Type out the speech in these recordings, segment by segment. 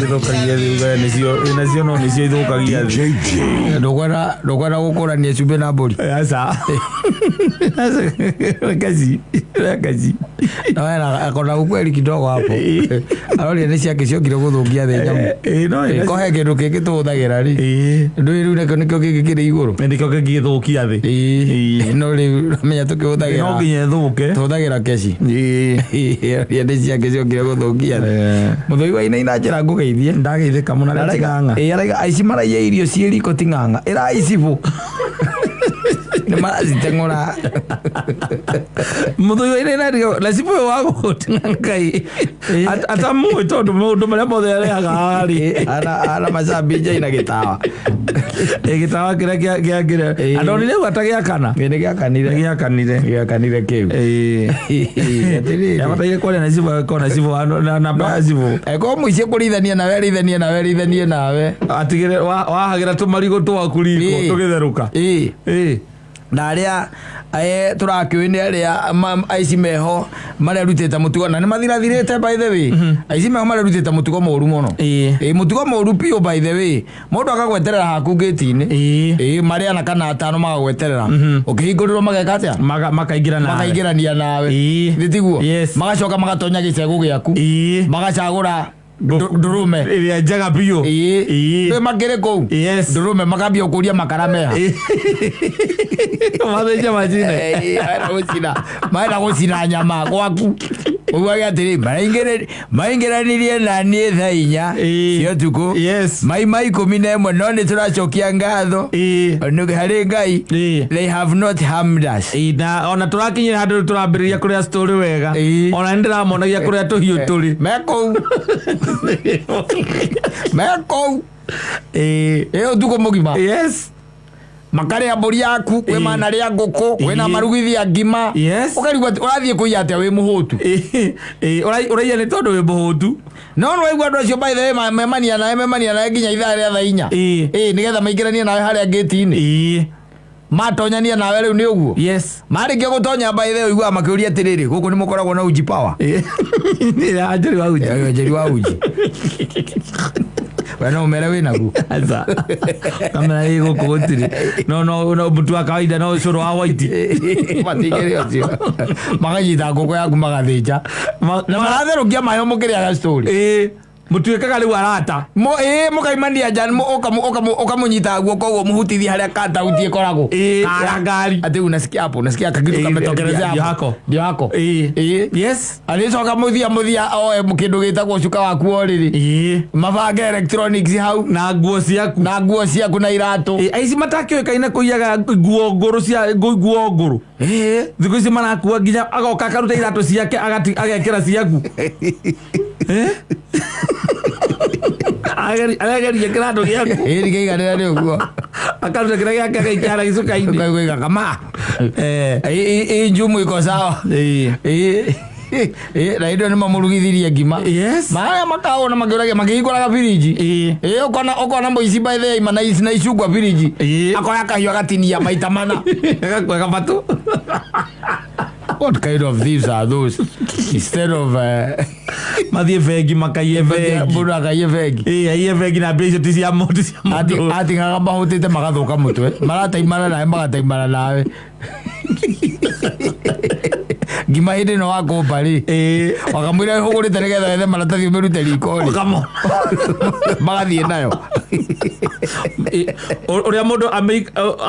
Ithũkagia thĩ ugaga nĩcio wĩnacio no nĩcio ithũkagia thĩ. Ndũkwenda ndũkwenda gũkũrania cumbĩ na mbũri. Aca. Kaci. Kaci. Na wena akona ukweli kidogo hapo. Aroria nĩ ciake ciokire gũthũkia thĩ nyamũ. Ĩĩ no Ĩ, ko he kĩndũ kĩngĩ tũhũthagĩra rĩ. Ĩĩ. Ndũĩ rĩu nakĩo nĩkĩo kĩngĩ kĩrĩ igũrũ. Nĩkĩo kĩngĩthũkia thĩ. Ĩĩ. No rĩu menya tũkĩhũthagĩra. No nginya ĩthũke. Tũhũthagĩra keci. Ĩĩ. Aroria nĩ ciake ciokire gũthũkia thĩ. Mũthũi wa inaina njĩra ngũgeithie. Ndageithĩka mũno arĩa ti ng'ang'a. Ĩĩ araiga aici maraiya irio ciĩ riko ti ng'ang'a. Ĩraicibũ. Nĩ maraciteng'ũra. Mũthũi wa inaina ndio na cibũ ũyũ wa gũtinga Ngai. Atamũĩ tondũ maũndũ marĩa mothe arehaga rĩ. Ana ana macambinja ina gĩtawa. Ĩ gĩtawa kĩrĩa kĩangĩre. Ĩĩ. Andonire rĩu atagĩakana. Ĩ nĩ gĩakanire. Nĩ gĩakanire. Gĩakanire kĩu. Ĩĩ. Atĩrĩrĩ. Yabataire kwaria na cibũ agĩkorwo na cibũ na namba ya cibũ. Eko mũici kũrĩithania nawe arĩithanie nawe arĩithanie nawe. Atigĩre wahagĩra tũmarigũ twaku riko Ĩĩ. tũgĩtherũka. Ĩĩ. Ĩĩ. Na arĩa tũrakĩũĩ nĩ arĩa aici meho marerutĩte mũtugo na nĩ mathirathirĩte by the way. Aici meho marerutĩte mũtugo mũru mũno. Ĩĩ. Ĩĩ mũtugo mũru biũ by the way. Mũndũ agagweterera haku ngĩti-inĩ. Ĩĩ. Ĩĩ marĩ ana kana atano magagweterera. Ũkĩhingũrĩrwo mageka atĩa? Makaingĩra nawe. Makaingĩrania nawe. Ĩĩ. Nĩ tiguo? Yes. Magacoka magatonya gĩcegũ gĩaku. Ĩĩ. Magacagũra ndũrũme. Ĩrĩa njega biũ. Ĩĩ. Ĩĩ. Twĩ makĩrĩ kũu. Yes. Ndũrũme makambia gũkũria makara meha. Mathĩnja macine. Ĩĩ, marenda gũcina marenda gũcina nyama gwaku. Uguage atĩrĩ maingĩranirie na niĩ thaa 4 Ĩĩ. cia ũtukũ. Yes. Maima 11 no nĩ tũracokia ngatho Ĩĩ. harĩ Ngai. Ĩĩ. They have not harmed us. Ĩĩ, na ona tũrakinyĩra handũ rĩu tũrambĩrĩria kũrĩa story wega. Ĩĩ. Ona nĩ ndĩramonagia kũrĩa tũhiũ tũrĩ. Me kũu. Me kũu. Ĩĩ. Ĩ ũtukũ mũgima. Yes. Makarĩa mbũri yaku, kwĩ Ĩĩ. manarĩa ngũkũ, kwĩna Ĩĩ. marugithia ngima. Yes. Ũkarigwo atĩ ũrathiĩ kũiya atĩa wĩ mũhũtu. Ĩĩ, ĩĩ, ũraiya nĩ tondũ wĩ mũhũtu. No nĩ waigua andũ acio by the way memania nawe memania nawe nginya ithaa rĩa thaa 4. Ĩĩ. Ĩĩ nĩgetha maingĩranie nawe harĩa ngĩti-inĩ. Ĩĩ. Matonyania nawe rĩu nĩ ũguo. Yes. Marĩkia gũtonya by the way ũiguaga makĩũria atĩrĩrĩ, gũkũ nĩ mũkoragwo na uji power? Ĩĩ. Ya njeri wa uji. Ĩĩ, njeri wa uji. We no ũmere wĩ naguo. Aca. Kamera ĩ gũkũ gũtirĩ. No no no mũtu wa kawaida no ũcũrũ wa white. Matingĩrĩ ũcio. Makanyita ngũkũ yaku magathĩnja. Na maratherũkia maĩ o mũkĩrĩaga story. Ĩĩ. Mũtuĩkaga rĩu arata. Ĩĩ mũkaimania nja ũkamũnyita guoko ũguo mũhutithie harĩa katauti ĩkoragwo. Ĩĩ, ya ngari. Atĩ unasikia hapo, unasikia kakitu Ĩĩ, kametokelezea ndio hapo. hako. Ndio hako. Ĩĩ. Ĩĩ. Yes. Agĩcoka mũthia mũthia oe kĩndũ gĩtagwo cuka waku orĩrĩ. Ĩĩ. Mabange electronics hau. Na nguo ciaku. Na nguo ciaku na iratũ. Ĩĩ, aici matakĩũĩkaine kũiyaga nguo ngũrũ cia nguo ngũrũ. Ĩĩ. Thikũ ici marakua nginya agoka akaruta iratũ ciake agekĩra ciaku. Eh? Aregeria kĩratũ gĩaku. Ĩĩ ndikaiganĩra nĩ ũguo. Akaruta kĩrĩa gĩake agaikia gĩcuka-inĩ. Ũkaigua kama. Eh. Ĩĩ njumu iko sawa. Ĩĩ. Ĩĩ. Ĩĩ na hĩndĩ ĩyo nĩ mamũrugithirie ngima. Yes. Marĩa makaona makĩũragia makĩhingũraga firiji. Ĩĩ. Ĩĩ ũkona ũkona mũici by the way ima na na icungwa firiji. Ĩĩ. Akoya kahiũ agatinia maita mana. Agakua gabatũ. What kind of thieves are those? Instead of Mathiĩ bengi makaiye bengi. mũndũ akaiye bengi. Ĩĩ aiye bengi na mbia icio ti cia mũndũ ti cia mũndũ. Atingaga mahũtĩte magathũka mũtwe. Marataimana nawe magataimana nawe. Ngima hĩndĩ ĩno wakũmba rĩ. Ĩĩ. Wakamwĩra hũgũrĩte nĩgetha wethe maratathi ũmĩrute riko rĩ. Ũkamo. Magathiĩ nayo. Ũrĩa mũndũ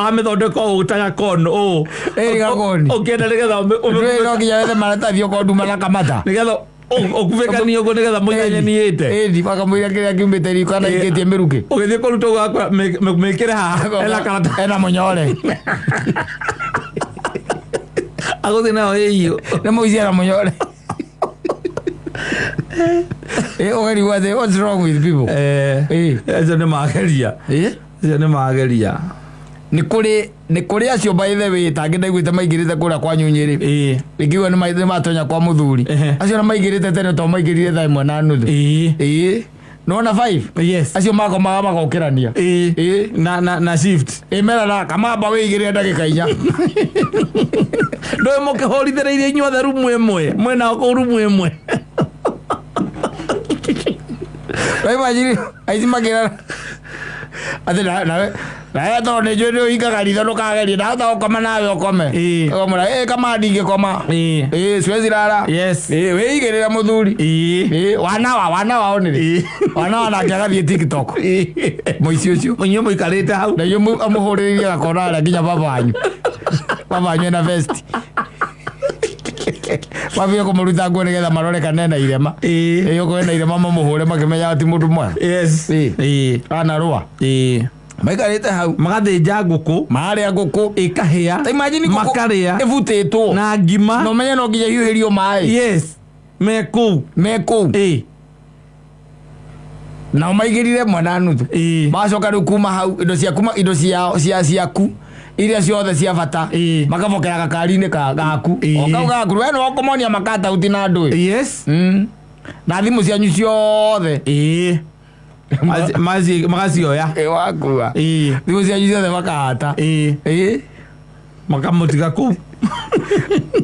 amĩthondeka ũũ ta gakon ũũ. Ĩĩ gakoni. Ũkĩenda nĩgetha Ndũĩ no nginya wethe maratathi okorwo nduma na kamata. Nĩgetha ũkubĩkanie ũguo nĩgetha mũimenye niĩte. Ĩni makamũira kĩrĩa kiumĩte riko kana ikĩtie mĩrukĩ. Ũgĩthiĩ kũruta ũguo agakwĩra mĩkĩre haha ena karatathi. Ena mũnyore. Agũthiĩ nayo ĩiyũ. Nĩ mũici ena mũnyore. Ĩ ũkarigwo atĩ what's wrong with people? Eh. Acio nĩ mageria. Ĩ? Acio nĩ mageria. Nĩ kũrĩ nĩ kũrĩ acio by the way tangĩ ndaiguĩte maingĩrĩte kũrĩa kwa Nyunyĩrĩ. Ĩĩ. Ingĩigua nĩ matonya kwa mũthuri. Ehe. Acio na maingĩrĩte tene to maingĩrire thaa 1:30. Ĩĩ. Ĩĩ. Nĩwona 5? Yes. Acio makomaga magokĩrania. Ĩĩ. Ĩĩ. Na shift. Ĩ mera kamamba wĩigĩrĩre ndagĩka 4. Ndũĩ mũkĩhũrithĩrĩirie inyuothe rumu ĩmwe. Mwĩnao kũu rumu ĩmwe. Imagine aici makĩra atĩ nawe nawe tondũ nĩ njũĩ nĩ ũhingaga ritho ndũkagerie ndahota gũkoma nawe ũkome. Ĩĩ. Ũkamwĩra ĩ kama ndingĩkoma. Ĩĩ. Ĩ siwezi lala. Yes. Ĩ wĩigĩrĩre mũthuri. Ĩĩ. Ĩ wanawa wanawa onĩrĩ. Ĩĩ. Wanawa nake agathiĩ TikTok. Mũici ũcio. Inyuĩ mũikarĩte hau. Na inyuĩ amũhũrĩrĩrie gakona harĩa nginya baba wanyu. Baba wanyu ena vest. Mambie kũmũruta nguo nĩgetha marore kana ena irema. Ĩĩ. Ĩ okorwo ena irema mamũhũre makĩmenyaga ti mũndũ mwega. Yes. Ĩĩ. Ĩĩ. Anarũa. Ĩĩ. Maikarĩte hau. Magathĩnja ngũkũ Marĩa ngũkũ. ĩkahĩa Ta imagine ngũkũ makarĩa ĩbutĩtwo. na ngima. Na ũmenye no nginya hiũhĩrio maĩ. Yes. Me kũu. Me kũu. Ĩĩ. Nao maigĩrire ĩmwe na nuthu. Ĩĩ. Magacoka rĩu kuma hau indo ciaku indo ciao cia ciaku iria ciothe cia bata Ĩĩ. makabokera gakari-inĩ gaku. Ĩĩ. O kau gaku we nĩwe ũkũmonia makatauti na ndũĩ. Yes. Na thimũ cianyu ciothe. Ĩĩ. Magacioya. Ĩ wakua. Ĩĩ. Thimũ cianyu ciothe makahata. Ĩĩ. Ĩĩ. Makamũtiga kũu.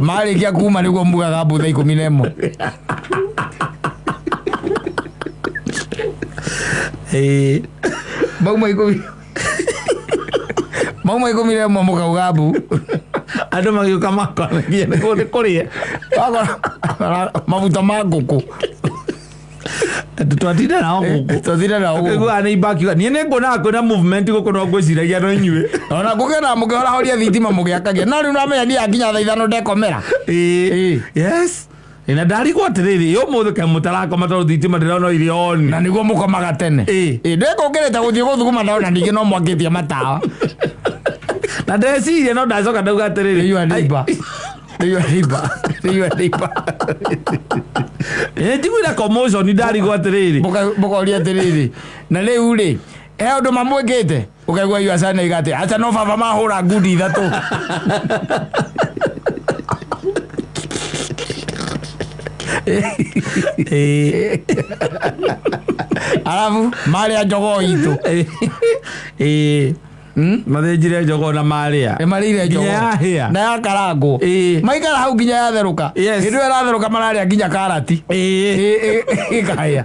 Marĩkia kuma nĩguo mugaga mbu thaa 11. Ĩĩ. Mauma ikũmi. Mauma 11 mũkauga mbu. Andũ magĩũka makwanagia nĩguo nĩ kũrĩa. Wakora mabuta ma ngũkũ. Twatinda nao gũkũ. Twatinda nao gũkũ. Ũkaiguaga nĩ imbakiuga niĩ nĩ nguonaga kwĩna movement gũkũ no ngwĩciragia no inyuĩ. Ona ngũkena mũkĩhorahoria thitima mũgĩakagia. No rĩu namenya niĩ akinya thaa 5 ndekomera. Ĩĩ. Ĩĩ. Yes. Ĩ, na ndarigwo atĩrĩrĩ ĩ ũmũthĩ kaĩ mũtarakoma tondũ thitima ndĩrona irĩ on. Na nĩguo mũkomaga tene. Ĩĩ. Ĩĩ ndĩkũkĩrĩte gũthiĩ gũthuguma ndona ningĩ no mwakĩtie matawa. Na ndeciria no ndacoka ndauga atĩrĩrĩ. Your neighbor. Your neighbor. Your neighbor. Ĩ njiguire commotion ndarigwo atĩrĩrĩ. Mũkoria atĩrĩrĩ. Na rĩu rĩ, he ũndũ mamwĩkĩte? Ũkaigua your son aiga atĩ acha no baba mahũra ngundi 3. Ĩĩ. Arabu marĩa njogoo itũ. Ĩĩ. Mathĩnjire njogoo na marĩa. Nĩ marĩire njogoo. Nginya yahĩa. Na yakarangwo. Ĩĩ. Maikara hau nginya yatherũka. Yes. Hĩndĩ ĩyo ĩratherũka mararĩa nginya karati. Ĩĩ. Ĩ, ĩkahĩa.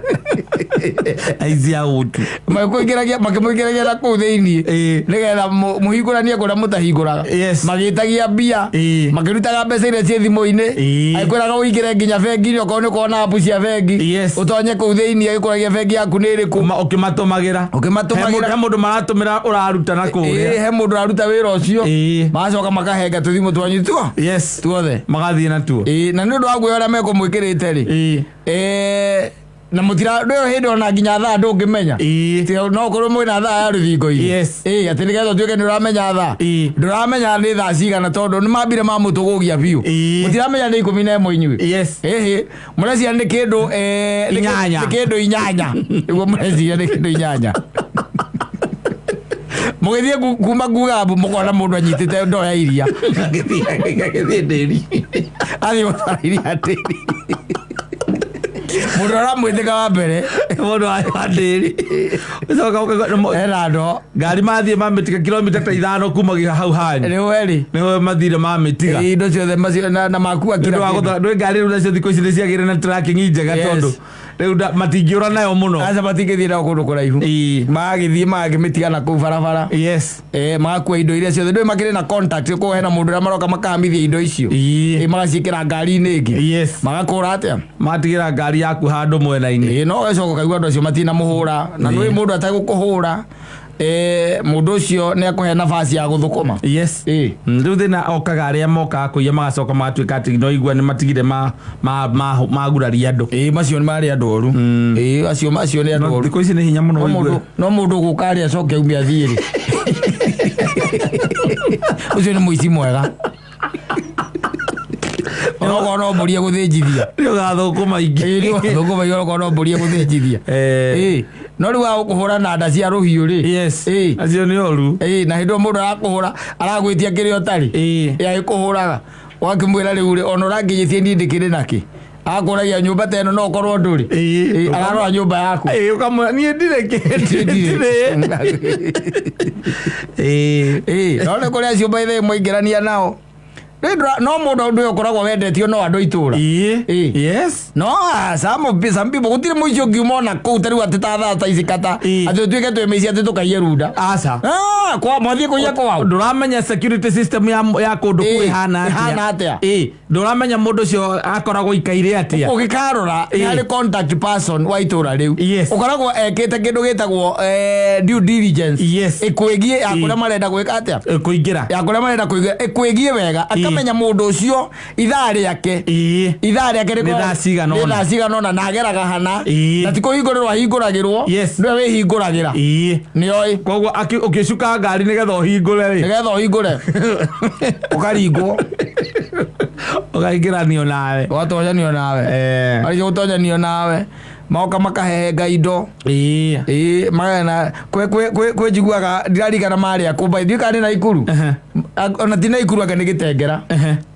Aici a ũtu. Makĩmũingĩragia makĩmũingĩragia na kũu thĩiniĩ. Ĩĩ. Nĩgetha mũhingũranie kũrĩa mũtahingũraga. Yes. Magĩtagia mbia. Ĩĩ. Makĩrutaga mbeca iria ciĩ thimũ-inĩ. Ĩĩ. Agĩkwĩraga ũingĩre nginya bengi-inĩ okorwo nĩ ũkoragwo na app cia bengi. Yes. Ũtonye kũu thĩiniĩ agĩkũragia bengi yaku nĩ ĩrĩkũ. Ũkĩmatũmagĩra. Ũkĩmatũmagĩra. He mũndũ maratũmĩra ũraruta na Ĩĩ, kũrĩa. he mũndũ ũraruta wĩra ũcio. Ĩĩ. Magacoka makahenga tũthimũ twanyu tuo. Yes. Tuothe. Magathiĩ natuo. Ĩĩ, na nĩ ũndũ wa guoya ũrĩa mekũmwĩkĩrĩte rĩ. Ĩĩ. Ĩĩ, na mũtira ndũyo hĩndĩ ona nginya thaa ndũngĩmenya. Ĩĩ. Tiga no ũkorwo mwĩna thaa ya rũthingo-inĩ. Yes. Ĩĩ, atĩ nĩgetha ũtuĩke nĩ ũramenya thaa. Ĩĩ. Ndũramenya nĩ thaa cigana tondũ nĩ mambire mamũtũgũgia biũ. Ĩĩ. Mũtiramenya nĩ 11 inyuĩ. Yes. Ĩhĩ, mũreciria nĩ kĩndũ Inyanya. nĩ kĩndũ 8. Nĩguo mũreciria nĩ kĩndũ 8. Mũgĩthiĩ kuma nguga mbu mũkona mũndũ anyitĩte ndoo ya iria. Agĩthiĩ ndĩri. Athiĩ gũtwara iria ndĩri. Mũndũ aramwĩtĩka wa mbere. Mũndũ wa ndĩri. Ũcoka ũkaigua Ena ndoo. ngari mathiĩ mamĩtiga kilomita ta 5 kuma hau hanyu. Nĩ weri. Nĩho mathire mamĩtiga. Ĩĩ, indo ciothe macio na makua Nĩ kila ũndũ wa kĩndũ. gũtha ndwĩ ngari rĩu nacio thikũ ici nĩ ciagĩrĩire na tracking njega Yes. tondũ rĩu matingĩũra nayo mũno. Aca matingĩthiĩ nao kũndũ kũraihu. Ĩĩ. Magagĩthiĩ magakĩmĩtiga na kũu barabara. Yes. Magakua indo iria ciothe ndũĩ makĩrĩ na contact kũu hena mũndũ ũrĩa maroka makahamithia indo icio. Ĩĩ. Ĩĩ, magaciĩkĩra ngari-inĩ ĩngĩ. Yes. Magakũra atĩa? Matigĩra ngari yaku handũ mwena-inĩ. Ĩĩ, no ũgacoka ũkaigua andũ acio matinamũhũra na Ĩĩ. nĩ mũndũ ategũkũhũra mũndũ ũcio nĩ akũhe nafasi ya gũthũkũma. Yes. Ĩĩ. Rĩu thĩna okaga arĩa mokaga kũiya magacoka magatuĩka atĩ no igua nĩ matigire maguraria andũ. Ĩĩ, macio nĩ marĩ andũ oru. Ĩĩ, acio nĩ andũ oru. Thikũ ici nĩ hinya mũno No ũigue. mũndũ gũka arĩa acoke aume athiĩ rĩ. Ũcio nĩ mũici mwega. Onokorwo no mbũri egũthĩnjithia. Nĩ ũgathũkũma ingĩ. Ĩĩ, nĩ ũgathũkũma ingĩ onokorwo no mbũri egũthĩnjithia. Ĩĩ, no rĩu agũkũhũra na nda cia rũhiũ rĩ. Yes. Ĩĩ. Acio nĩ oru. Ĩĩ, na hĩndĩ ĩyo mũndũ arakũhũra aragwĩtia kĩrĩa ũtarĩ. Ĩĩ. Ĩĩ, agĩkũhũraga. Ũgakĩmwĩra rĩu rĩ, ona ũrangĩnyĩtie niĩ ndĩkĩrĩ nakĩ. Akũragia nyũmba ta ĩno no ũkorwo ndũrĩ. Ĩĩ. Ĩĩ, ararora nyũmba yaku. Ĩĩ, ũkamwĩra niĩ ndirĩ kĩndũ. Ndirĩ. Ĩĩ. Ĩĩ, no nĩ kũrĩ acio by the way mwaingĩrania nao. Rĩu no mũndũ ũndũ ũyũ ũkoragwo wendetio no andũ a itũra. Ĩĩ. Ĩĩ. Yes. No some people gũtirĩ mũici ũngiuma ona kũu ta rĩu atĩ ta thaa ta ici kata Ĩĩ. atĩ ũtuĩke twĩ mĩici atĩ tũkaiye runda. Aca. Ah, kwa mwathiĩ kũiya kwao. Ndũramenya security system ya kũndũ kũu Ĩĩ, ĩhana ĩhana atĩa? Ĩĩ. Ndũramenya mũndũ ũcio akoragwo ikaire atĩa. Ũgĩkarora nĩ Ĩĩ. harĩ contact person wa itũra rĩu. Yes. Ũkoragwo ekĩte kĩndũ gĩtagwo due diligence. Yes. Ĩkwĩgiĩ ya Ĩĩ. kũrĩa marenda gwĩka atĩa? Kũingĩra. Ya kũrĩa marenda kũingĩra ĩkwĩgiĩ wega akamenya mũndũ ũcio ithaa rĩake Ĩĩ. ithaa rĩake Nĩ thaa cigana nĩ ũna. thaa cigana ũna na ageraga hana Ĩĩ. na ti kũhingũrĩrwo ahingũragĩrwo Yes. nĩwe wĩhingũragĩra Ĩĩ. nĩoĩ Koguo ũgĩcuka ngari nĩgetha ũhingũre rĩ. nĩgetha ũhingũre ũkaringwo Ũkaingĩranio nawe. ũgatonyanio nawe Eh. marĩkia gũtonyanio nawe magoka makahehenga indo. Ĩĩ. Ĩĩ, magana kwĩ njiguaga ndirarikana marĩa kũ ndiũĩ kana nĩ Naikuru. Ona ti Naikuru anga nĩ Gĩtengera.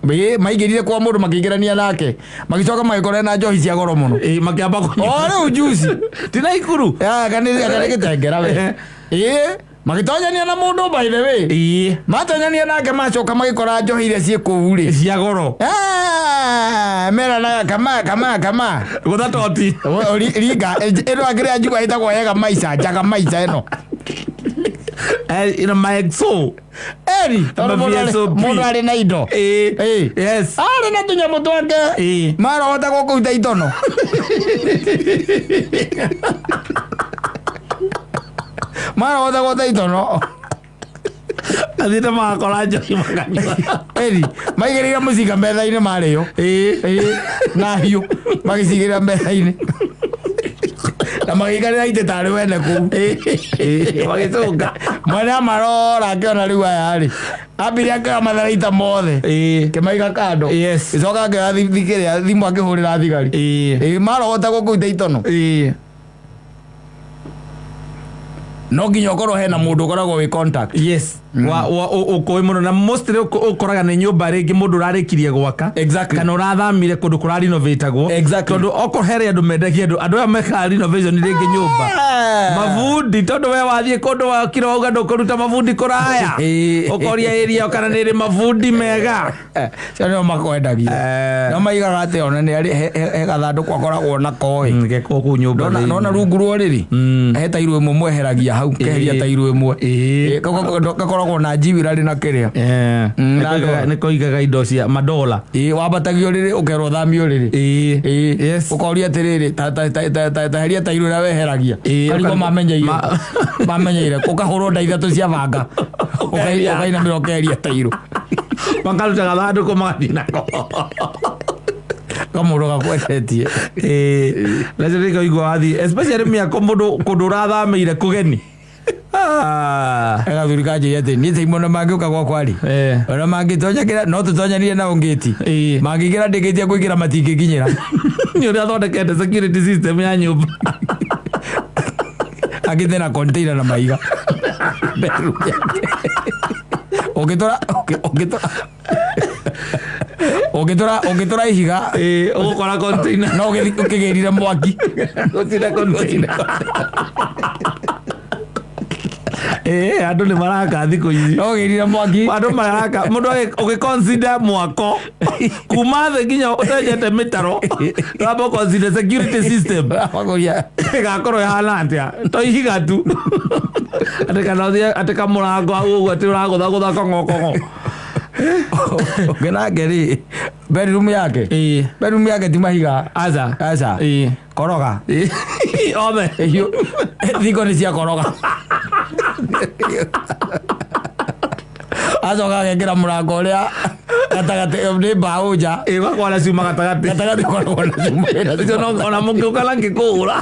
Ĩĩ, maingĩrire kwa mũndũ makĩingĩrania nake magĩcoka magĩkorera na njohi cia goro mũno. Ĩĩ, makĩamba kũnyua. O rĩu juici. Ti Naikuru. Anga nĩ Gĩtengera we. Ĩĩ, magĩtonyania na mũndũ by the way. Ĩĩ. Matonyania nake macoka magĩkora njohi iria ciĩ kũu rĩ. Cia goro. Ah, meranaga kama kama kama. Gũtha toti. Ringa ĩno akĩrĩa njigua ĩtagwo yega maica njaga maica ĩno. Ina maexo. Eri tondũ Ma VSOP. mũndũ arĩ na indo. Ĩĩ. Ĩĩ. Yes. Arĩ na tũnyamũ twake. Ĩĩ. Marogotagwo kũu ta itono. Marogotagwo ta itono. Athiĩte magakora njohi makanyua. Eri maigĩrĩire mũcinga metha-inĩ marĩo. Ĩĩ. Ĩĩ, na hiũ magĩcigĩrĩra metha-inĩ na magĩikarĩra itĩ tarĩ wene kũu. Ĩĩ. Magĩcũnga. Mwene amarora akĩona rĩu aya rĩ ambire akĩoya matharaita mothe Ĩĩ. kĩmaiga kando. Yes. Gĩcoka akĩoya kĩrĩa thimũ akĩhũrĩra thigari. Ĩĩ. Ĩĩ, marogotagwo kũu ta itono. Ĩĩ. No nginya ũkorwo hena mũndũ ũkoragwo wĩ contact. Yes. Wa ũkũĩ mũno na mostly ũkoraga nĩ nyũmba rĩngĩ mũndũ ũrarĩkirie gwaka. Exactly. Kana ũrathamire kũndũ kũrarinovatagwo. Exactly. Tondũ okorwo harĩ andũ mendagia andũ aya mekaga renovation rĩngĩ nyũmba. Mabundi tondũ we wathiĩ kũndũ wakira wauga ndũkũruta mabundi kũraya. Ĩĩ. Ũkoria area kana nĩ ĩrĩ mabundi mega. Cio nĩo makwendagia. No maigaga atĩ ona nĩ arĩ he gathandũkũ akoragwo nako ĩ. Gekwo kũu nyũmba Nona thĩinĩ. nona rungu rwa ũrĩrĩ he tairũ ĩmwe mweheragia hau keheria tairũ ĩmwe. Ĩĩ. Ĩĩ, gakoragwo na njiwirarĩ na kĩrĩa. Na Nĩ koigaga indo cia madola. Ĩĩ, wambatagia ũrĩrĩ ũkerwo ũthamie ũrĩrĩ. Ĩĩ. Ĩĩ. Yes. Ũkoria atĩrĩrĩ ta heria tairũ ĩrĩa weheragia. Ĩĩ, Karigwo mamenyeire. Mamenyeire ũkahũrwo nda ithatũ cia banga. Ũkainamĩra ũkeheria tairũ. Makaruta gathandũkũ magathiĩ nako. Kamũndũ gakwendetie. Ĩĩ. Nacio nĩkaigua wathiĩ especially mĩako mũndũ kũndũ ũrathamĩire kũgeni. Ah. Gathuri kanjĩire atĩ niĩ Simon mangĩũka gwakwa rĩ ona mangĩtonya no tũtonyanire nao ngĩti. Ĩĩ. Mangĩingĩra ndĩkĩtie kũingĩra matingĩkinyĩra. Nĩ ũrĩa athondekete security system ya nyũmba. Akĩte na container na maiga. Bedroom yake. Ũngĩtũra ũngĩtũra ũngĩtũra ũngĩtũra ihiga Ĩĩ, ũgũkora container. no ũkĩgĩrire mwaki. Gũtirĩ container. Ĩĩ, andũ nĩ maraka thikũ ici. No ũgĩrire mwaki. Andũ maraka mũndũ ũgĩconsider mwako kuma thĩ nginya ũtenjete mĩtaro wamba ũconsider security system Wakũria ĩgakorwo ĩhana atĩa to ihiga tu atĩ kana ũthiĩ atĩ kamũrango hau ũguo atĩ ũragũthagũtha kong'okong'o. Ũngĩ nake rĩ bedroom yake. Ĩĩ. Bedroom yake ti mahiga. Aca. Aca. Ĩĩ. Koroga. Ĩĩ. Othe. Hiũ thingo nĩ cia koroga. Acoka agekĩra mũrango ũrĩa gatagatĩ nĩ mbaũ nja. Ĩĩ, ũgakora na cuma gatagatĩ. Gatagatĩ ũkoragwo na cuma ĩna Ũcio ona mũngĩũka na ngĩkũhũra.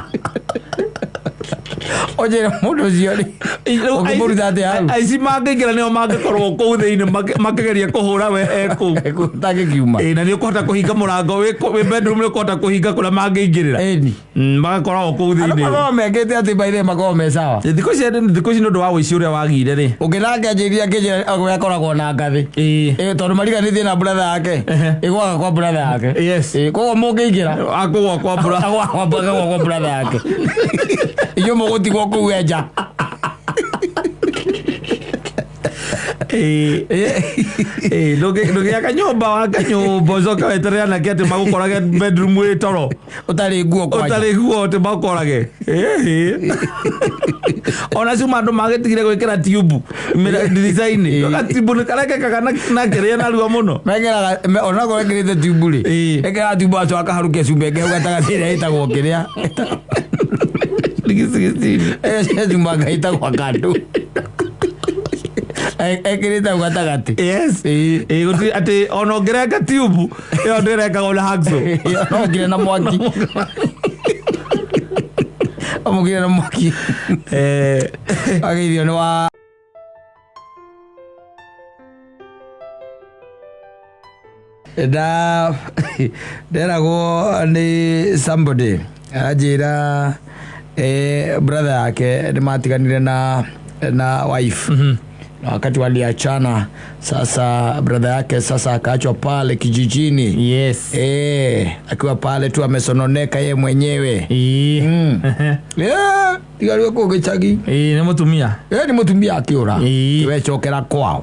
Ũnjĩre mũndũ ũcio rĩ ũngĩmũruta atĩa hau? Aici mangĩingĩra nĩo mangĩkorwo kũu thĩinĩ makĩgeria kũhũra we ekũu. Tangĩkiuma. Ĩĩ, na nĩ ũkũhota kũhinga mũrango wĩ bedroom nĩ ũkũhota kũhinga kũrĩa mangĩingĩrĩra. Ĩni. Magakoragwo kũu Andũ thĩinĩ. makoragwo mekĩte atĩ by the way makoragwo me sawa. Thikũ ici nĩ ũndũ wa ũici ũrĩa wagire rĩ. Ũngĩ nake anjĩrire akĩnjĩra we akoragwo na ngathĩ. Ĩĩ. Ĩĩ, tondũ mariganĩtie na brother yake. Ĩgwaga kwa brother yake. Yes. Ĩĩ, koguo mũngĩingĩra Akũgwa kwa mbura. agwa kwa brother yake. Inyuĩ mũgũtigwo kũu enja. Ĩĩ, ndũngĩaka nyũmba wake nyũmba ũcoke weterere anake atĩ magũkorage bedroom wĩ toro. Ũtarĩ nguo kwanja. Ũtarĩ guo atĩ makorage. Ĩĩ. Ona cuma andũ magĩtigire gwĩkĩra tiubu ndirica-inĩ. Gatiubu nĩ karekekaga na kĩrĩa narua mũno. Mekĩraga onakorwo ekĩrĩte tiubu rĩ, ekĩraga tiubu acoka akaharũkia cuma ĩngĩ hau gatagatĩ ĩrĩa ĩtagwo kĩrĩa. Rigicigicini. Ĩyo cuma anga ĩtagwo kandũ. Ekĩrĩte hau gatagatĩ. Yes. Ĩĩ. Ĩĩ, gũtirĩ atĩ ona ũngĩrenga tiubu ĩyo ndĩrengagwo na hacksaw. No ũngire na mwaki. Ũmũkire na mwaki. Ageithio nĩ wa nda nderagwo nĩ somebody anjĩra brother yake nĩ matiganire na wife na wakati waliachana sasa brother yake sasa akaachwa pale kijijini. Akiwa pale tu amesononeka ye mwenyewe. Yeah, tigariwe kũu gĩcagi. Ĩĩ, nĩ mũtumia. Nĩ mũtumia akĩũra. Wecokera kwao.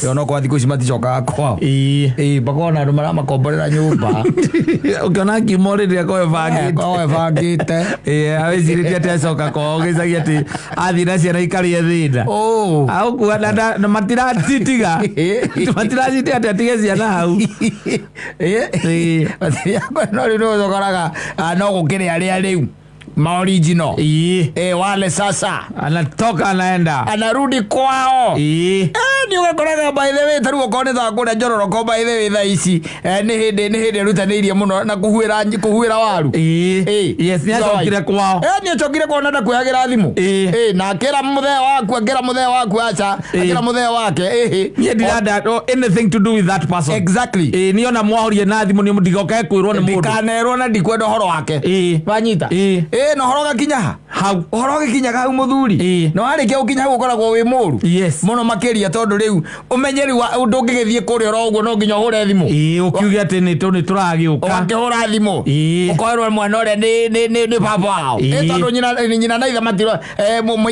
Ona kwa thikũ ici maticokaga kwao. Ĩĩ, mpaka ona andũ maramakomborera nyũmba. Ũkĩona akiuma rĩrĩa akorwo ebangĩte. Korwo ebangĩte. Ĩĩ, awĩcirĩtie atĩ acoka kwao gĩcagi atĩ athiĩ na ciana ikarĩe thĩna. Oh. Agũkua na matiracitiga. Matiracitiga atĩ atige ciana hau. No rĩu nĩ ũcokoraga no gũkĩrĩ arĩa rĩu ma original. Wale sasa Anatoka anaenda. Anarudi kwao. Nĩ ũgakoraga by the way tarĩu okorwo nĩ ta kũrĩa njororoko by the way thaa ici nĩ hĩndĩ erutanĩirie mũno na kũhuĩra waru. Yes, nĩ acokire kwao. Nĩ acokire kwao na ndakuoyagĩra thimũ. Na akĩra mũthee waku akĩra mũthee waku aca akĩra mũthee wake ĩhĩ. Niĩ ndirenda no anything to do with that person. Ĩĩ, niĩ ona mwahorie na thimũ nĩ ndigoke kwĩrwo nĩ mũndũ. Ndikanerwo na ndikwenda ũhoro wake. Wanyita? Ĩĩ. Na ũhoro ũgakinya ha? Hau. Ũhoro ũgĩkinyaga hau mũthuri. Na warĩkia gũkinya hau ũkoragwo wĩ mũru. Mũno makĩria tondũ rĩu ũmenye rĩu ndũngĩgĩthiĩ kũrĩa oro ũguo no nginya ũhũre thimũ. Ĩĩ, ũkiuge atĩ nĩ tũragĩũka. Ũgakĩhũra thimũ. Ũkoerwo mwana ũrĩa nĩ baba wao. Tondũ nyina na ithe matiro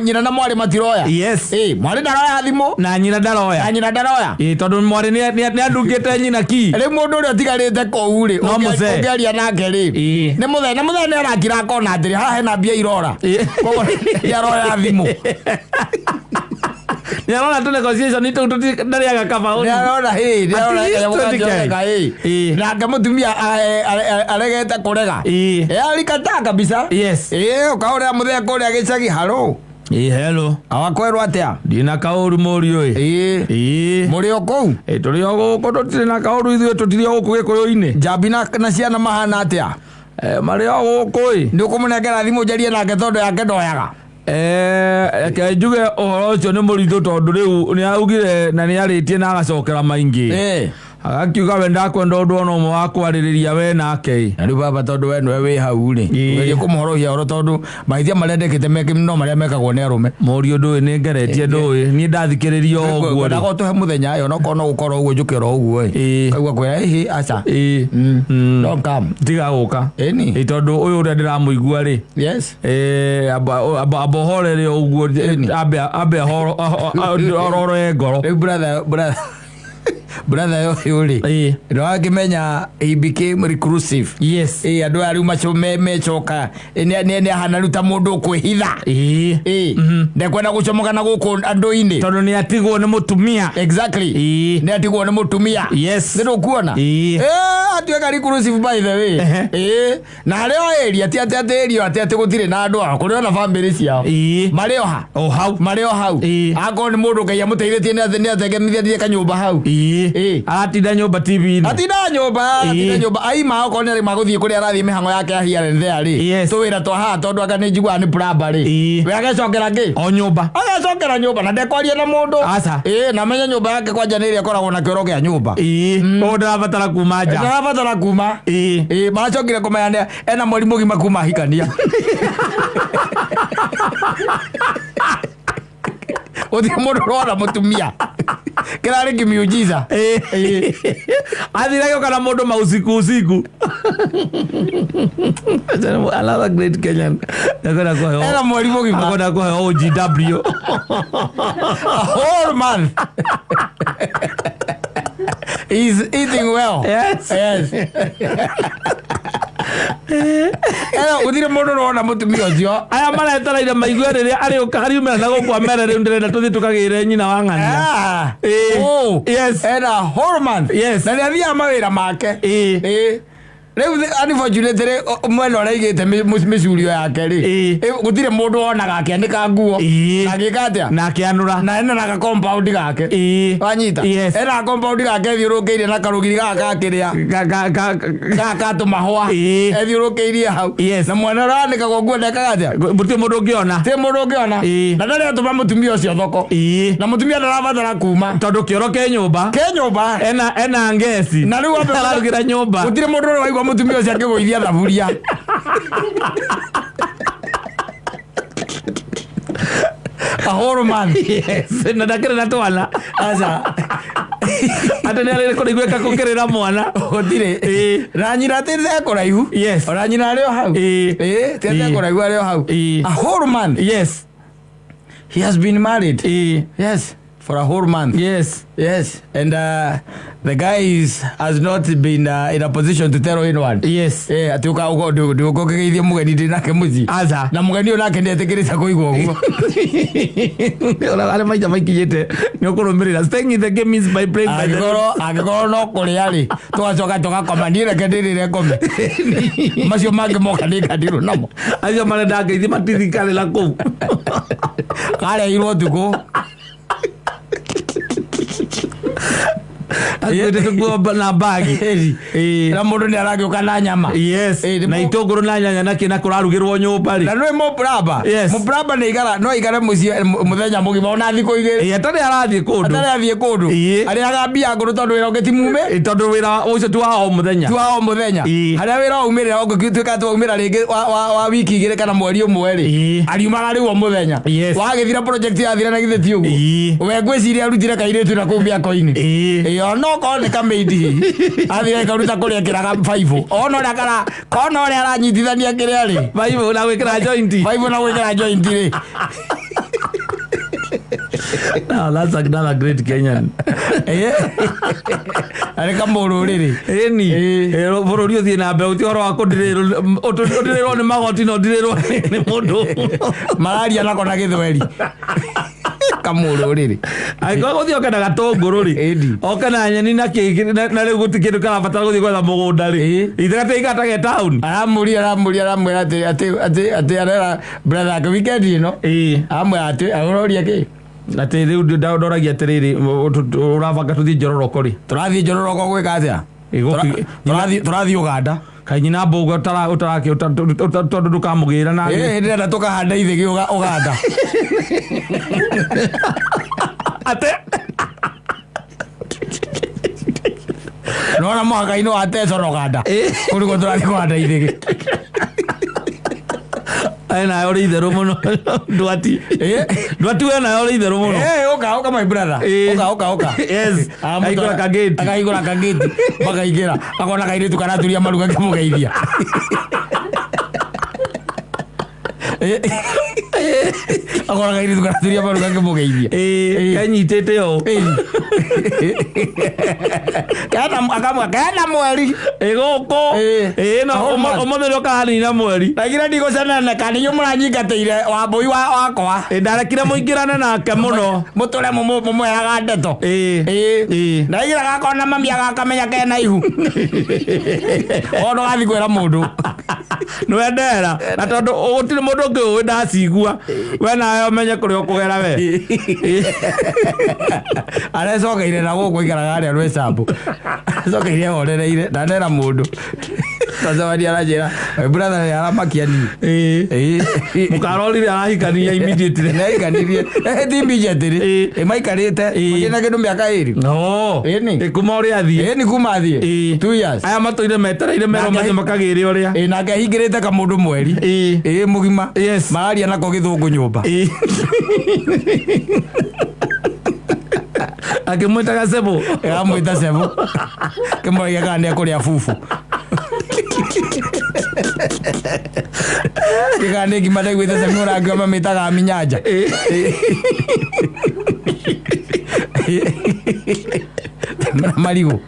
nyina na mwarĩ matiroya. Mwarĩ ndaroya thimũ. Na nyina ndaroya. Na nyina ndaroya. Ĩĩ, tondũ mwarĩ nĩ andungĩte nyina ki. Rĩu mũndũ ũrĩa ũtigarĩte kũu rĩ No mũzee. ũngĩaria nake rĩ nĩ mũthee na mũthee nĩ arakira akona atĩrĩ haha hena mbia irora. Koguo nĩ aroya thimũ. Nĩ arona tũ negotiation tũu ndarĩaga kabaũni. Nĩ arona hĩ nĩ arona At least kanyamũ 20K. kangĩoneka hĩ. Nake mũtumia aregete kũrega. Alikataa kabisa. Ũkahũrĩra mũthee kũrĩa gĩcagi haro. Ĩĩ, hello. Awakwerwo atĩa? Ndina kaũru mũriũ ĩ. Ĩĩ. Mũrĩ o kũu? Ĩĩ, tũrĩ o gũkũ tũtirĩ na kaũru ithuĩ tũtirĩ o gũkũ gĩkũyũ-inĩ. Njambi na ciana mahana atĩa? Marĩ o gũkũ ĩ. Nĩ ũkũmũnengera thimũ njarie nake tondũ yake ndoyaga. Reke njuge ũhoro ũcio nĩ mũritũ tondũ rĩu nĩ augire na nĩ arĩtie na agacokera maingĩ. Agakiuga we ndakwenda ũndũ ona ũmwe wa kwarĩrĩria we nake ĩ. Na rĩu baba tondũ we nĩwe wĩ hau rĩ ũgerie kũmũhorohia ũhoro tondũ mahĩtia marĩa ndekĩte meke no marĩa mekagwo nĩ arũme. Mũriũ ndũĩ nĩ ngeretie ndũĩ niĩ ndathikĩrĩria o ũguo rĩ. Ngwendaga ũtũhe mũthenya ĩ onokorwo no gũkorwo ũguo njũke oro ũguo ĩ. Kaigua kwĩra ĩhĩ aca. Don't come. Tiga gũka. Ĩni. Ĩ, tondũ ũyũ ũrĩa ndĩramũigua rĩ. Amba ũhorere o ũguo Ĩni. ambe orore ngoro. Rĩu brother ũyũ rĩ nĩ wakĩmenya he became reclusive. Ĩ andũ aya rĩu macio mecoka nĩ ahana rĩu ta mũndũ ũkwĩhitha. Ĩ ndekwenda gũcomoka na gũkũ andũ-inĩ Tondũ nĩ atigwo nĩ mũtumia. Nĩ atigwo nĩ mũtumia. Nĩ ndũkuona? Atuĩka reclusive by the way. Na harĩ o area ti atĩ atĩ area atĩ atĩ gũtirĩ na andũ ao kũrĩ ona family ciao. Marĩ o ha? O hau. Marĩ o hau. Akorwo nĩ mũndũ Ngai amũteithĩtie nĩ atengenithĩtie kanyũmba hau. Aratinda nyũmba TV-inĩ. Atinda nyũmba, atinda nyũmba aima okorwo nĩ arĩma gũthiĩ kũrĩa arathiĩ mĩhang'o yake ya here and there rĩ. Tũwĩra twa haha tondũ anga nĩ njiguaga nĩ plumber rĩ. We agecokera kĩ? O nyũmba. Agecokera nyũmba na ndekwaria na mũndũ. Aca. Na amenye nyũmba yake kwanja nĩ ĩrĩa ĩkoragwo na kĩoro kĩa nyũmba. Ũguo ndarabatara kuma nja. Ndarabatara kuma. Maracokire kũmenya nĩ ena mweri mũgima kuma ahikania. Gũtirĩ mũndũ ũrona mũtumia. Kĩrarĩ kĩmiujiza. Athire agĩũka na mũndũ mausiku usiku. Another great Kenyan. Akwenda kũheo. Ena mweri mũgima. Akwenda kũheo OGW. A whole month. He's eating well. Yes. Yes. Ena gũtirĩ mũndũ ũrona mũtumia ũcio. Aya maretereire maigue rĩrĩa arĩũka ariumĩra na gũkũ amere rĩu ndĩrenda tũthiĩ tũkagĩre nyina wa ng'ania. Ah. Ĩĩ. Oh. Yes. Ena whole month. Yes. Na nĩ athiaga mawĩra make. Ĩĩ. Ĩĩ. Rĩu unfortunately mwena ũrĩa aigĩte mĩcurio yake rĩ. Ĩĩ. Gũtirĩ mũndũ wonaga akĩanĩka nguo. Ĩĩ. Na agĩka atĩa? Na akĩanũra. Na ena na ga compound gake. Ĩĩ. Wanyita? Yes. Ena ga compound gake ethiũrũkĩirie na karũgiri gaka gakĩrĩa. Gaka ka tũmahũa. Ĩĩ. Ethiũrũkĩirie hau. Yes. Na mwena ũrĩa wanĩkagwo nguo ndekaga atĩa? Gũtirĩ mũndũ ũngĩona. Ti mũndũ ũngĩona. Ĩĩ. Na ndarĩ atũma mũtumia ũcio thoko. Ĩĩ. Na mũtumia ndarabatara kuma. Tondũ kĩoro ke nyũmba. Ke nyũmba. Ena ngeci. Na rĩu ambe- ararugĩra nyũmba. Gũtirĩ mũndũ ũrĩ waigua mũtumia ũcio akĩgũithia thaburia. A whole month. Yes. Na ndakĩrĩ na twana. Aca. Atĩ nĩ arĩ kũrĩguĩka gũkĩrĩra mwana. Gũtirĩ. Ĩĩ. Na nyina atĩ ekũraihu. Yes. Ona nyina arĩ o hau. Ĩĩ. Ĩĩ, ti atĩ Ĩĩ. ekũraihu arĩ o hau. Ĩĩ. A whole month. Yes. He has been married. Ĩĩ. Yes. For a whole month. Yes. Yes. And the guy has not been in a position to tell anyone. Yes. Eh, atĩ ũka ũka ndũka ũkĩgeithia mũgeni ndĩ nake mũciĩ. Aca. Na mũgeni ũyũ nake nĩetĩkĩrĩte kũigua ũguo. Ona arĩa maita makinyĩte nĩ ũkũrũmĩrĩra. Staying in the game means by playing by the Angĩkorwo no kũrĩa rĩ, tũgacoka tũgakoma. Niĩ reke ndĩrĩre ngome. Macio mangĩ moka nĩngandirwo namo. Acio marenda ngeithi matithikarĩra kũu. Kareirwo ũtukũ. Akuĩte tũkuo na mbagi. Ĩĩ. Na mũndũ nĩ aragĩũka na nyama. Yes. Ĩĩ, nĩ Na itũngũrũ na nyanya na kĩ na kũrarugĩrwo nyũmba rĩ. Na nĩ mũbraba. Yes. Mũbraba nĩ aigara no aikare mũciĩ mũthenya mũgima ona thikũ igĩrĩ. Ĩĩ, atarĩ arathiĩ kũndũ. Atarĩ athiĩ kũndũ. Ĩĩ. Arĩaga mbia ngũrũ tondũ wĩra ũngĩ ti mume. Ĩĩ, tondũ wĩra ũcio ti wa o mũthenya. Ti wa o mũthenya. Ĩĩ. Harĩa wĩra waumĩrĩra ũngĩtuĩka atĩ waumĩra rĩngĩ wa wiki igĩrĩ kana mweri ũmwe rĩ. Ĩĩ. Ariumaga rĩu o mũthenya. Yes. Wagĩthira project yathira na githĩ ti ũguo. Ĩĩ. We ngwĩciria arutire kairĩtu na kũu mĩako-inĩ. Ĩĩ. Ĩĩ, ona okorwo nĩ kamaid hihi. Athire karuta kũrĩa kĩraga baibũ. Ona ũrĩa kara kona ũrĩa aranyitithania kĩrĩa rĩ. Baibũ na gwĩkĩra joint. Baibũ na gwĩkĩra joint rĩ. Now that's another great Kenyan. Ĩĩ. Arĩ kamũrũrĩrĩ. Ĩni. Ĩĩ. Ĩĩ, bũrũri ũthiĩ na mbere ũti ũhoro wa kũndirĩrwo ũndirĩrwo nĩ magoti na ũndirĩrwo nĩ mũndũ. Mararia nako na gĩthweri. Kamũrũrĩrĩ. Angĩkorwo gũthiĩ oke na gatũngũrũ rĩ. Ĩni. Oke na nyeni na kĩ na rĩu gũtirĩ kĩndũ karabatara gũthiĩ gwetha mũgũnda rĩ. Ĩĩ. Ithe gatigĩikara ta ge taũni. Aramũria aramũria aramwĩra atĩ atĩ atĩ atĩ arera brother yake weekend ĩno. Ĩĩ. Aramwĩra atĩ aroria kĩ? Atĩ rĩu ndoragia atĩrĩrĩ ũrabanga tũthiĩ Njororoko rĩ. Tũrathiĩ Njororoko gwĩka atĩa? Ĩĩ, Tũrathiĩ Uganda. Kaĩ nyina mbũga ũtarake tondũ ndũkamũgĩra na Ĩĩ ndĩrenda tũkahanda ithĩgĩ Uganda. Ate Nona mũhaka-inĩ wa Teso na Uganda. Ĩĩ. Kũu nĩkuo tũrathiĩ kũhanda ithĩgĩ. Ĩ nawe ũrĩ itherũ mũno ndwati. Ĩĩ. Ndwati we nawe ũrĩ itherũ mũno. Ĩĩ, ũka ũka my brother. Ĩĩ. Ũka ũka ũka. Yes. Akamũtwara- Akahingũra kagĩti. Akahingũra kagĩti. Makaingĩra. Akona kairĩtu karaturia maru gakĩmũgeithia. Ĩĩ. Akona kairĩtu karaturia maru gakĩmũgeithia. Ĩĩ, kenyitĩte ũũ. Kena akamwa kena mweri. Ĩ gũkũ. Ĩĩ. Ĩĩ, no Ahũma. ũmũthĩ nĩ ũkaranina mweri. Ndaigire ndigũcenene kana inyuĩ mũranyingatĩire wambũi wakwa. Ĩ, ndarekire mũingĩrane nake mũno. Mũtũre mũmũheaga ndeto. Ĩĩ. Ĩĩ. Ĩĩ. Ndaigire gakona mami agakamenya kena ihu. O ndũgathiĩ kwĩra mũndũ. Nĩwendera na tondũ gũtirĩ mũndũ ũngĩ ũĩ ndacigua we nawe ũmenye kũrĩa ũkũgera we. Arecokeire na gũkũ aikaraga harĩa Rwĩcambu. Acokeire horereire ndanera mũndũ. Tacemania aranjĩra, "My brother nĩ aramakia niĩ." Ĩĩ. Ĩĩ. Mũkarorire arahikania immediately. Nĩaikanirie. Ti immediately. Ĩĩ. Ĩ maikarĩte. Ĩĩ. Makĩrĩ na kĩndũ mĩaka ĩrĩ. No. Ĩni. Ĩ, kuma ũrĩa athiĩ. Ĩĩ nĩ kuma athiĩ. Ĩĩ. 2 years. Aya matũire metereire merwo Nake- mathiĩ makagĩre ũrĩa. Ĩĩ nake ahingĩrĩte kamũndũ mweri. Ĩĩ. Ĩĩ mũgima. Yes. Mararia nako gĩthũngũ nyũmba. Ĩĩ. Akĩmwĩtaga Sebo. Ĩramwĩta Sebo. Kĩmũragia kana nĩekũrĩa bubu. Kĩgaa nĩ ngima ndaiguĩte Sebo ũrangi mamĩtaga minyanja. Ĩĩ. Na marigũ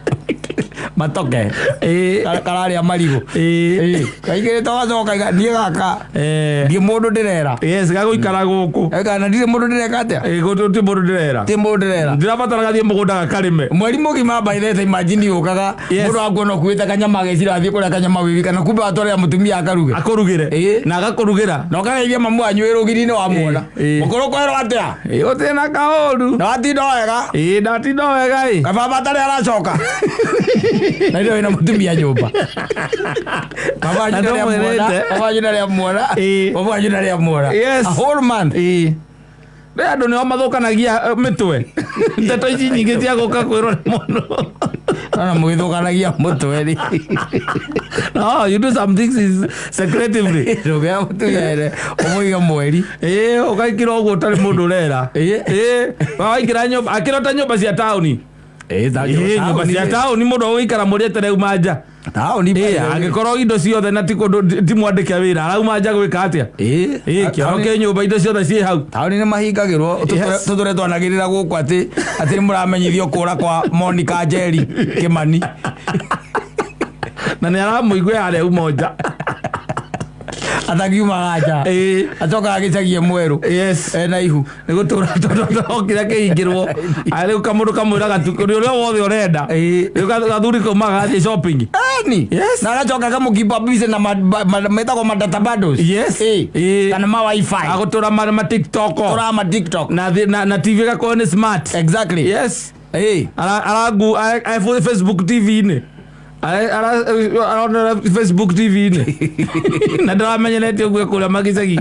matoke. Kararĩa marigũ. Kaingĩrĩte gacoka kaiga niĩ gaka ndiĩ mũndũ ndĩrera. Yes, gagũikara gũkũ. Kana ndirĩ mũndũ ndĩreka atĩa? Gũtirĩ mũndũ ndĩrera. Ti mũndũ ndĩrera. Ndĩrabatara gathiĩ mũgũnda gakarĩme. Mweri mũgima by the imagine ũkaga mũndũ akuona ũkuĩte kanyama agecira athiĩ kũrĩa kanyama wĩ wika na kumbe watwarĩra mũtumia akaruge. Akũrugĩre. Na agakũrugĩra. Na ũkageithia mamu wanyu wĩ rũgiri-inĩ wamuona. Mũkũrũ kwerwo atĩa? Gũtirĩ na kaũru. Na watinda wega? Ĩĩ ndatinda wega ĩ. Kababa atarĩ aracoka. Na ndio wĩna mũtumia nyũmba. Baba wanyu Na ndarĩ amuona. ndũmwĩrĩte. Baba wanyu ndarĩ amuona. Baba wanyu ndarĩ amuona. Yes. A whole month. Rĩ andũ nĩo mathũkanagia mĩtwe. Ndeto ici nyingĩ cia gũka kwĩrwo nĩ mũndũ. Ona mũgĩthũkanagia mũtwe rĩ. No, you do some things is secretively. Ndũngĩoya mũtumia ere ũmũige mweri. Ĩĩ, ũgaikira ũguo ũtarĩ mũndũ ũrera. Ĩĩ, waikira nyũmba, akĩrota nyũmba cia taũni. Ĩĩ, Ĩĩ, nyũmba cia taũni mũndũ agũikara mũrĩ etere uma nja. Taũni. Ĩĩ, angĩkorwo indo ciothe na ti kũndũ ti mwandĩke wĩra, arauma nja gwĩka atĩa? Ĩĩ, kĩoro kĩ nyũmba indo ciothe ciĩ hau. Taũni nĩ mahingagĩrwo. Tũtũre twanagĩrĩra gũkũ atĩ atĩ nĩ mũramenyithio kũra kwa Monica Njeri Kĩmani. Na nĩ aramũigua harĩa uma nja. Atakiumaga nja. Acokaga gĩcagie mwerũ. Yes. Ena ihu. Nĩ gũtũra tondũ okire akĩhingĩrwo. Rĩu kamũndũ kamwĩraga tu ũrĩa ũrĩa wothe ũrenda. Rĩu gathuri kaumaga gathiĩ shopping. Eni. Yes. Na agacoka akamũkipa busy na metagwo ma data bundles. Yes. Kana ma wifi. Agũtũra ma TikTok. Tũra ma TikTok. Na TV ĩgakorwo nĩ smart. Exactly. Yes. Aragu Facebook TV-inĩ. Aronera Facebook TV-inĩ. Na ndaramenyerete ũguo kũrĩa magicagi.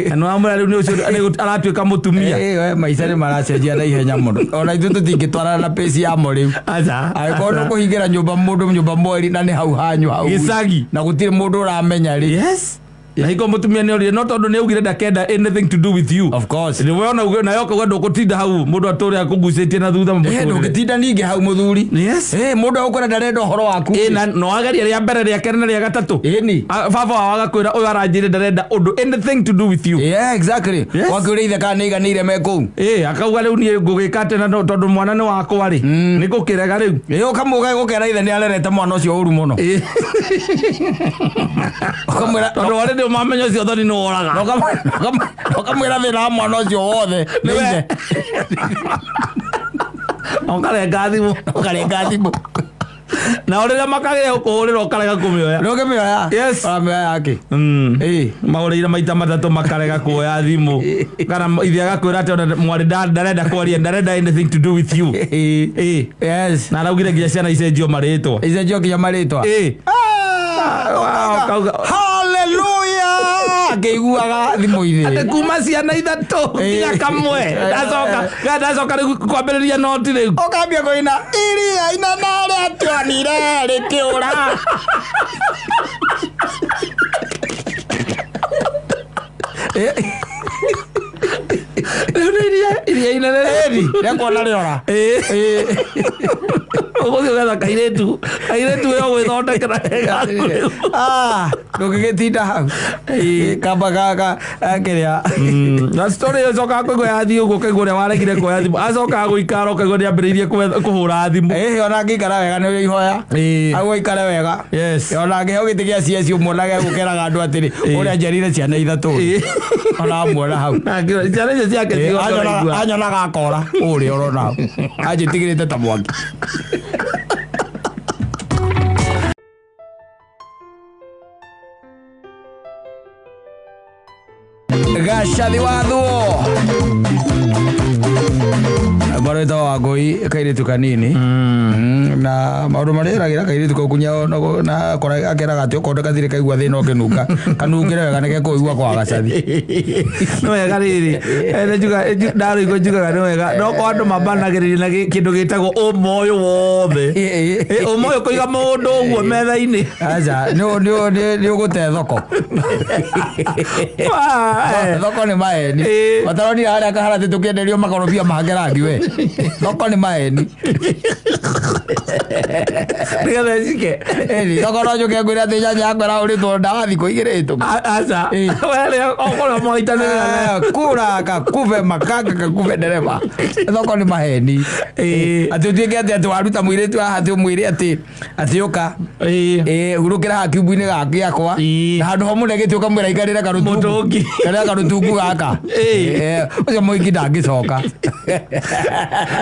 Na nĩwamwĩra rĩu nĩ ũcio aratuĩka mũtumia. Maica nĩ maracenjia na ihenya mũno. Ona ithuĩ tũtingĩtwarana na pace yamo rĩu. Aca. Angĩkorwo nĩ ũkũhingĩra nyũmba mũndũ nyũmba mweri na nĩ hau hanyu hau. Gĩcagi. Na gũtirĩ mũndũ ũramenya rĩ. Yes. Na hingo mũtumia nĩ orire no tondũ nĩ augire ndakenda anything to do with you. Of course. Nĩ wona uge nayo akauga ndũgũtinda hau mũndũ atũre akũgucĩtie na thutha mũtũrĩre. Ndũngĩtinda ningĩ hau mũthuri. Yes. Mũndũ agũkwĩra ndarenda ũhoro waku. Na no ageria rĩa mbere rĩa kerĩ na rĩa gatatũ. Ĩni. Baba wao agakwĩra ũyũ aranjĩrire ndarenda ũndũ anything to do with you. Yeah, exactly. Yes. Wakĩũria ithe kana nĩaiganĩire me kũu. Akauga rĩu niĩ ngũgĩka atĩa na tondũ mwana nĩ wakwa rĩ. Nĩ ngũkĩrega rĩu. Ũkamũga gũkera ithe nĩ arerete mwana ũcio ũru mũno. Ũkamwĩra Tondũ warĩ nĩ ũmamenya ũcio thoni nĩ woraga. Ũkamwĩra thĩna wa mwana ũcio wothe nĩ ithe. Ũkarenga thimũ. Ũkarenga thimũ. Na rĩrĩa makagĩa gũkũhũrĩra ũkarega kũmĩoya. Ndũngĩmĩoya. Yes. Ũramĩoya yakĩ? Mahũrĩire maita matatũ makarega kuoya thimũ. Kana ithe agakwĩra atĩ ona mwarĩ ndarenda kwaria, ndarenda anything to do with you. Yes. Na araugire nginya ciana icenjio marĩtwa. Icenjio nginya marĩtwa. Kauga. Hallelujah! Akĩiguaga thimũ-inĩ. Atĩ kuma ciana ithatũ nginya kamwe. Ndacoka, ndacoka rĩu kwambĩrĩria noti rĩu. Ũkambia kũina iria inene rĩatuonire rĩkĩũra. Rĩu nĩ iria inene Ĩni, rĩakuona rĩora. Ũgũthiĩ ũgetha kairĩtu, kairĩtu we ũgwĩthondekera wega. Ndũngĩgĩtinda hau. Kamba gaka kĩrĩa. Na story ĩyo ĩcokaga kũigua yathiĩ ũguo ũkaigua ũrĩa waregire kuoya thimũ. Acokaga gũikara ũkaigua nĩ ambĩrĩirie kũhũra thimũ. Ona angĩikara wega nĩ ihoya. Au aikare wega. Yes. Ona angĩheo gĩtĩ gĩa CS ũmuonage gũkeraga andũ atĩrĩ, ũrĩa njerire ciana ithatũ. Ona amuona hau. Ciana icio ciake ciothe ũraigua. Anyonaga akora ũrĩa ũrona hau. Anjĩtigĩrĩte ta mwaki. Gacathi wa thuo Ngorĩtwo wa ngũi kairĩtu kanini na maũndũ marĩa eragĩra kairĩtu kau kunya na kora akeraga atĩ okorwo gatirĩ kaigua thĩna ũkĩnunga kanungĩre wega nĩke kũigua kwa gacathi. Nĩ wega rĩrĩ ndarũigua njugaga nĩ wega no kwa andũ mambanagĩrĩria na kĩndũ gĩtagwo ũmoyo wothe. Ũmoyo kũiga mũndũ ũguo metha-inĩ. Aca nĩ ũgũte thoko. Thoko nĩ maheni. Mataronire harĩa kaharatĩ tũkĩenderio makorobia make rangi we. Thoko nĩ maheni. Nĩgetha ĩcike. Ĩni, thoko no njũke ngwĩre atĩ nyanya yakwa ĩragũrĩtwo ndawa thikũ 2 hĩtũku. Aca. Ĩĩ. Werĩa okorwo mwaitanĩrĩra nayo. Eh, kura kakuve makanga kakuve ndereba. Thoko nĩ maheni. Ĩĩ. Atĩ ũtuĩke atĩ atĩ waruta mũirĩtu haha atĩ ũmwĩre atĩ atĩ ũka. Ĩĩ. Ĩĩ, hurũkĩra haha kiumbu-inĩ gaka gĩakwa. Ĩĩ. Na handũ homũne gĩtĩ ũkamwĩra aikarĩre karũtungu. Mũtũngi. Karĩra karũtungu gaka. Ĩĩ. Eh, ũcio mũhiki ndangĩcoka.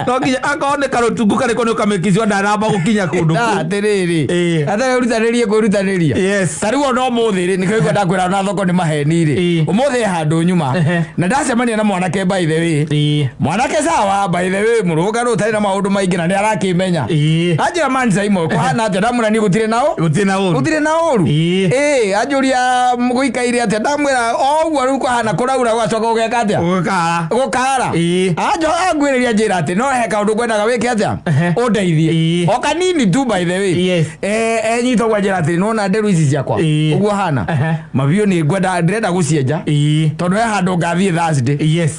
No nginya akorwo nĩ karũtungu karĩkũ nĩ ũkamĩkicua ndanamba gũkinya kũndũ Na kũu. atĩrĩrĩ. Ĩĩ. Atarĩ ũrutanĩrie kwĩrutanĩria. Yes. Ta rĩu ona ũmũthĩ rĩ, nĩkĩo igua ndakwĩra ona thoko nĩ maheni rĩ. Ĩĩ. Ũmũthĩ he handũ nyuma. Ehe. Na ndacemania na mwanake by the way. Ĩĩ. Mwanake sawa by the way mũrũngarũ ũtarĩ na maũndũ maingĩ na nĩ arakĩmenya. Ĩĩ. Anjĩra man Saimo kũhana atĩa ndamwĩra niĩ gũtirĩ na ũ Gũtirĩ na ũru. gũtirĩ na ũru. Ĩĩ. Ĩĩ anjũria gũikaire atĩa ndamwĩra o ũguo rĩu kũhana kũraura gũgacoka gũgeka atĩa Gũkara. gũkara. Ĩĩ. Anjo angwĩrĩria njĩra atĩ no he kaũndũ ngwendaga wĩke atĩa Ehe. ũndeithie. Ĩĩ. O kanini tu by the way. Yes. Eh enyita ũguo anjĩra atĩrĩ nĩwona nderu ici ciakwa Ĩĩ. ũguo hana Ehe. mabiũ nĩ ngwenda ndĩrenda gũcienja Ĩĩ. tondũ he handũ ngathiĩ Thursday. Yes.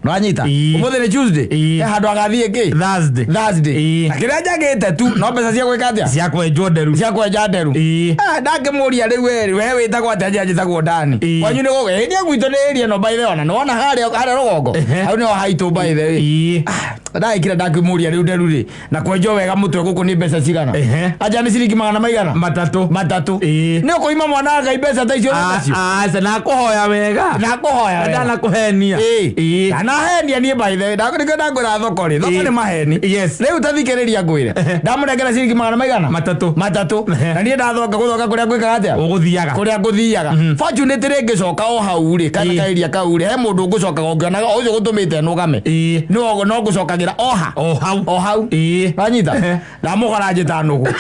Nĩwanyita? Ĩĩ. Ũmũthĩ nĩ Tuesday. Ĩĩ. He handũ agathiĩ kĩ? Thursday. Thursday. Ĩĩ. Na kĩrĩa njagĩte tu no mbeca cia gwĩka atĩa? Cia kwenjwo nderu. Cia kwenja nderu. Ĩĩ. Ah, ndangĩmũria rĩu we we wĩtagwo atĩa njĩra njĩtagwo Dani. Ĩĩ. Kwanyu nĩ gũkũ. Ĩĩ niĩ gwitũ nĩ area ĩno by the way ona nĩwona harĩa harĩa rũgongo. Ehe. Hau nĩho haitũ by the way. Ĩĩ. Ah, ndagĩkira ndakĩmũria rĩu nderu rĩ na kwenjwo wega mũtwe gũkũ nĩ mbeca cigana? Ehe. Anja nĩ ciringi magana maigana? Matatũ. Matatũ. Ĩĩ. Nĩ ũkũima mwana wa Ngai mbeca ta icio nacio? Aca nakũhoya wega. Nakũhoya wega. Ndanakũhenia. Ĩĩ. Ĩĩ. Ndanahenia niĩ by the way. Ndakũrĩkio ndangwĩra thoko rĩ. Thoko Ĩĩ. nĩ maheni. Yes. Rĩu ta thikĩrĩria ngwĩre. Ndamũnengera ciringi magana maigana? Matatũ. Matatũ. Ehe. Na niĩ ndathonga gũthonga kũrĩa ngwĩkaga atĩa? Ũgũthiaga. Kũrĩa ngũthiaga. Fortunately ngĩcoka o hau rĩ, kana Ĩĩ. kaeria kau rĩ, he mũndũ ngũcokaga ũngĩonaga o ũcio gũtũmĩte nũgame. Ĩĩ. No no ngũcokagĩra o ha. O hau. O hau. Ĩĩ. Wanyita? Ehe. Ndamũkora njĩta nũgũ.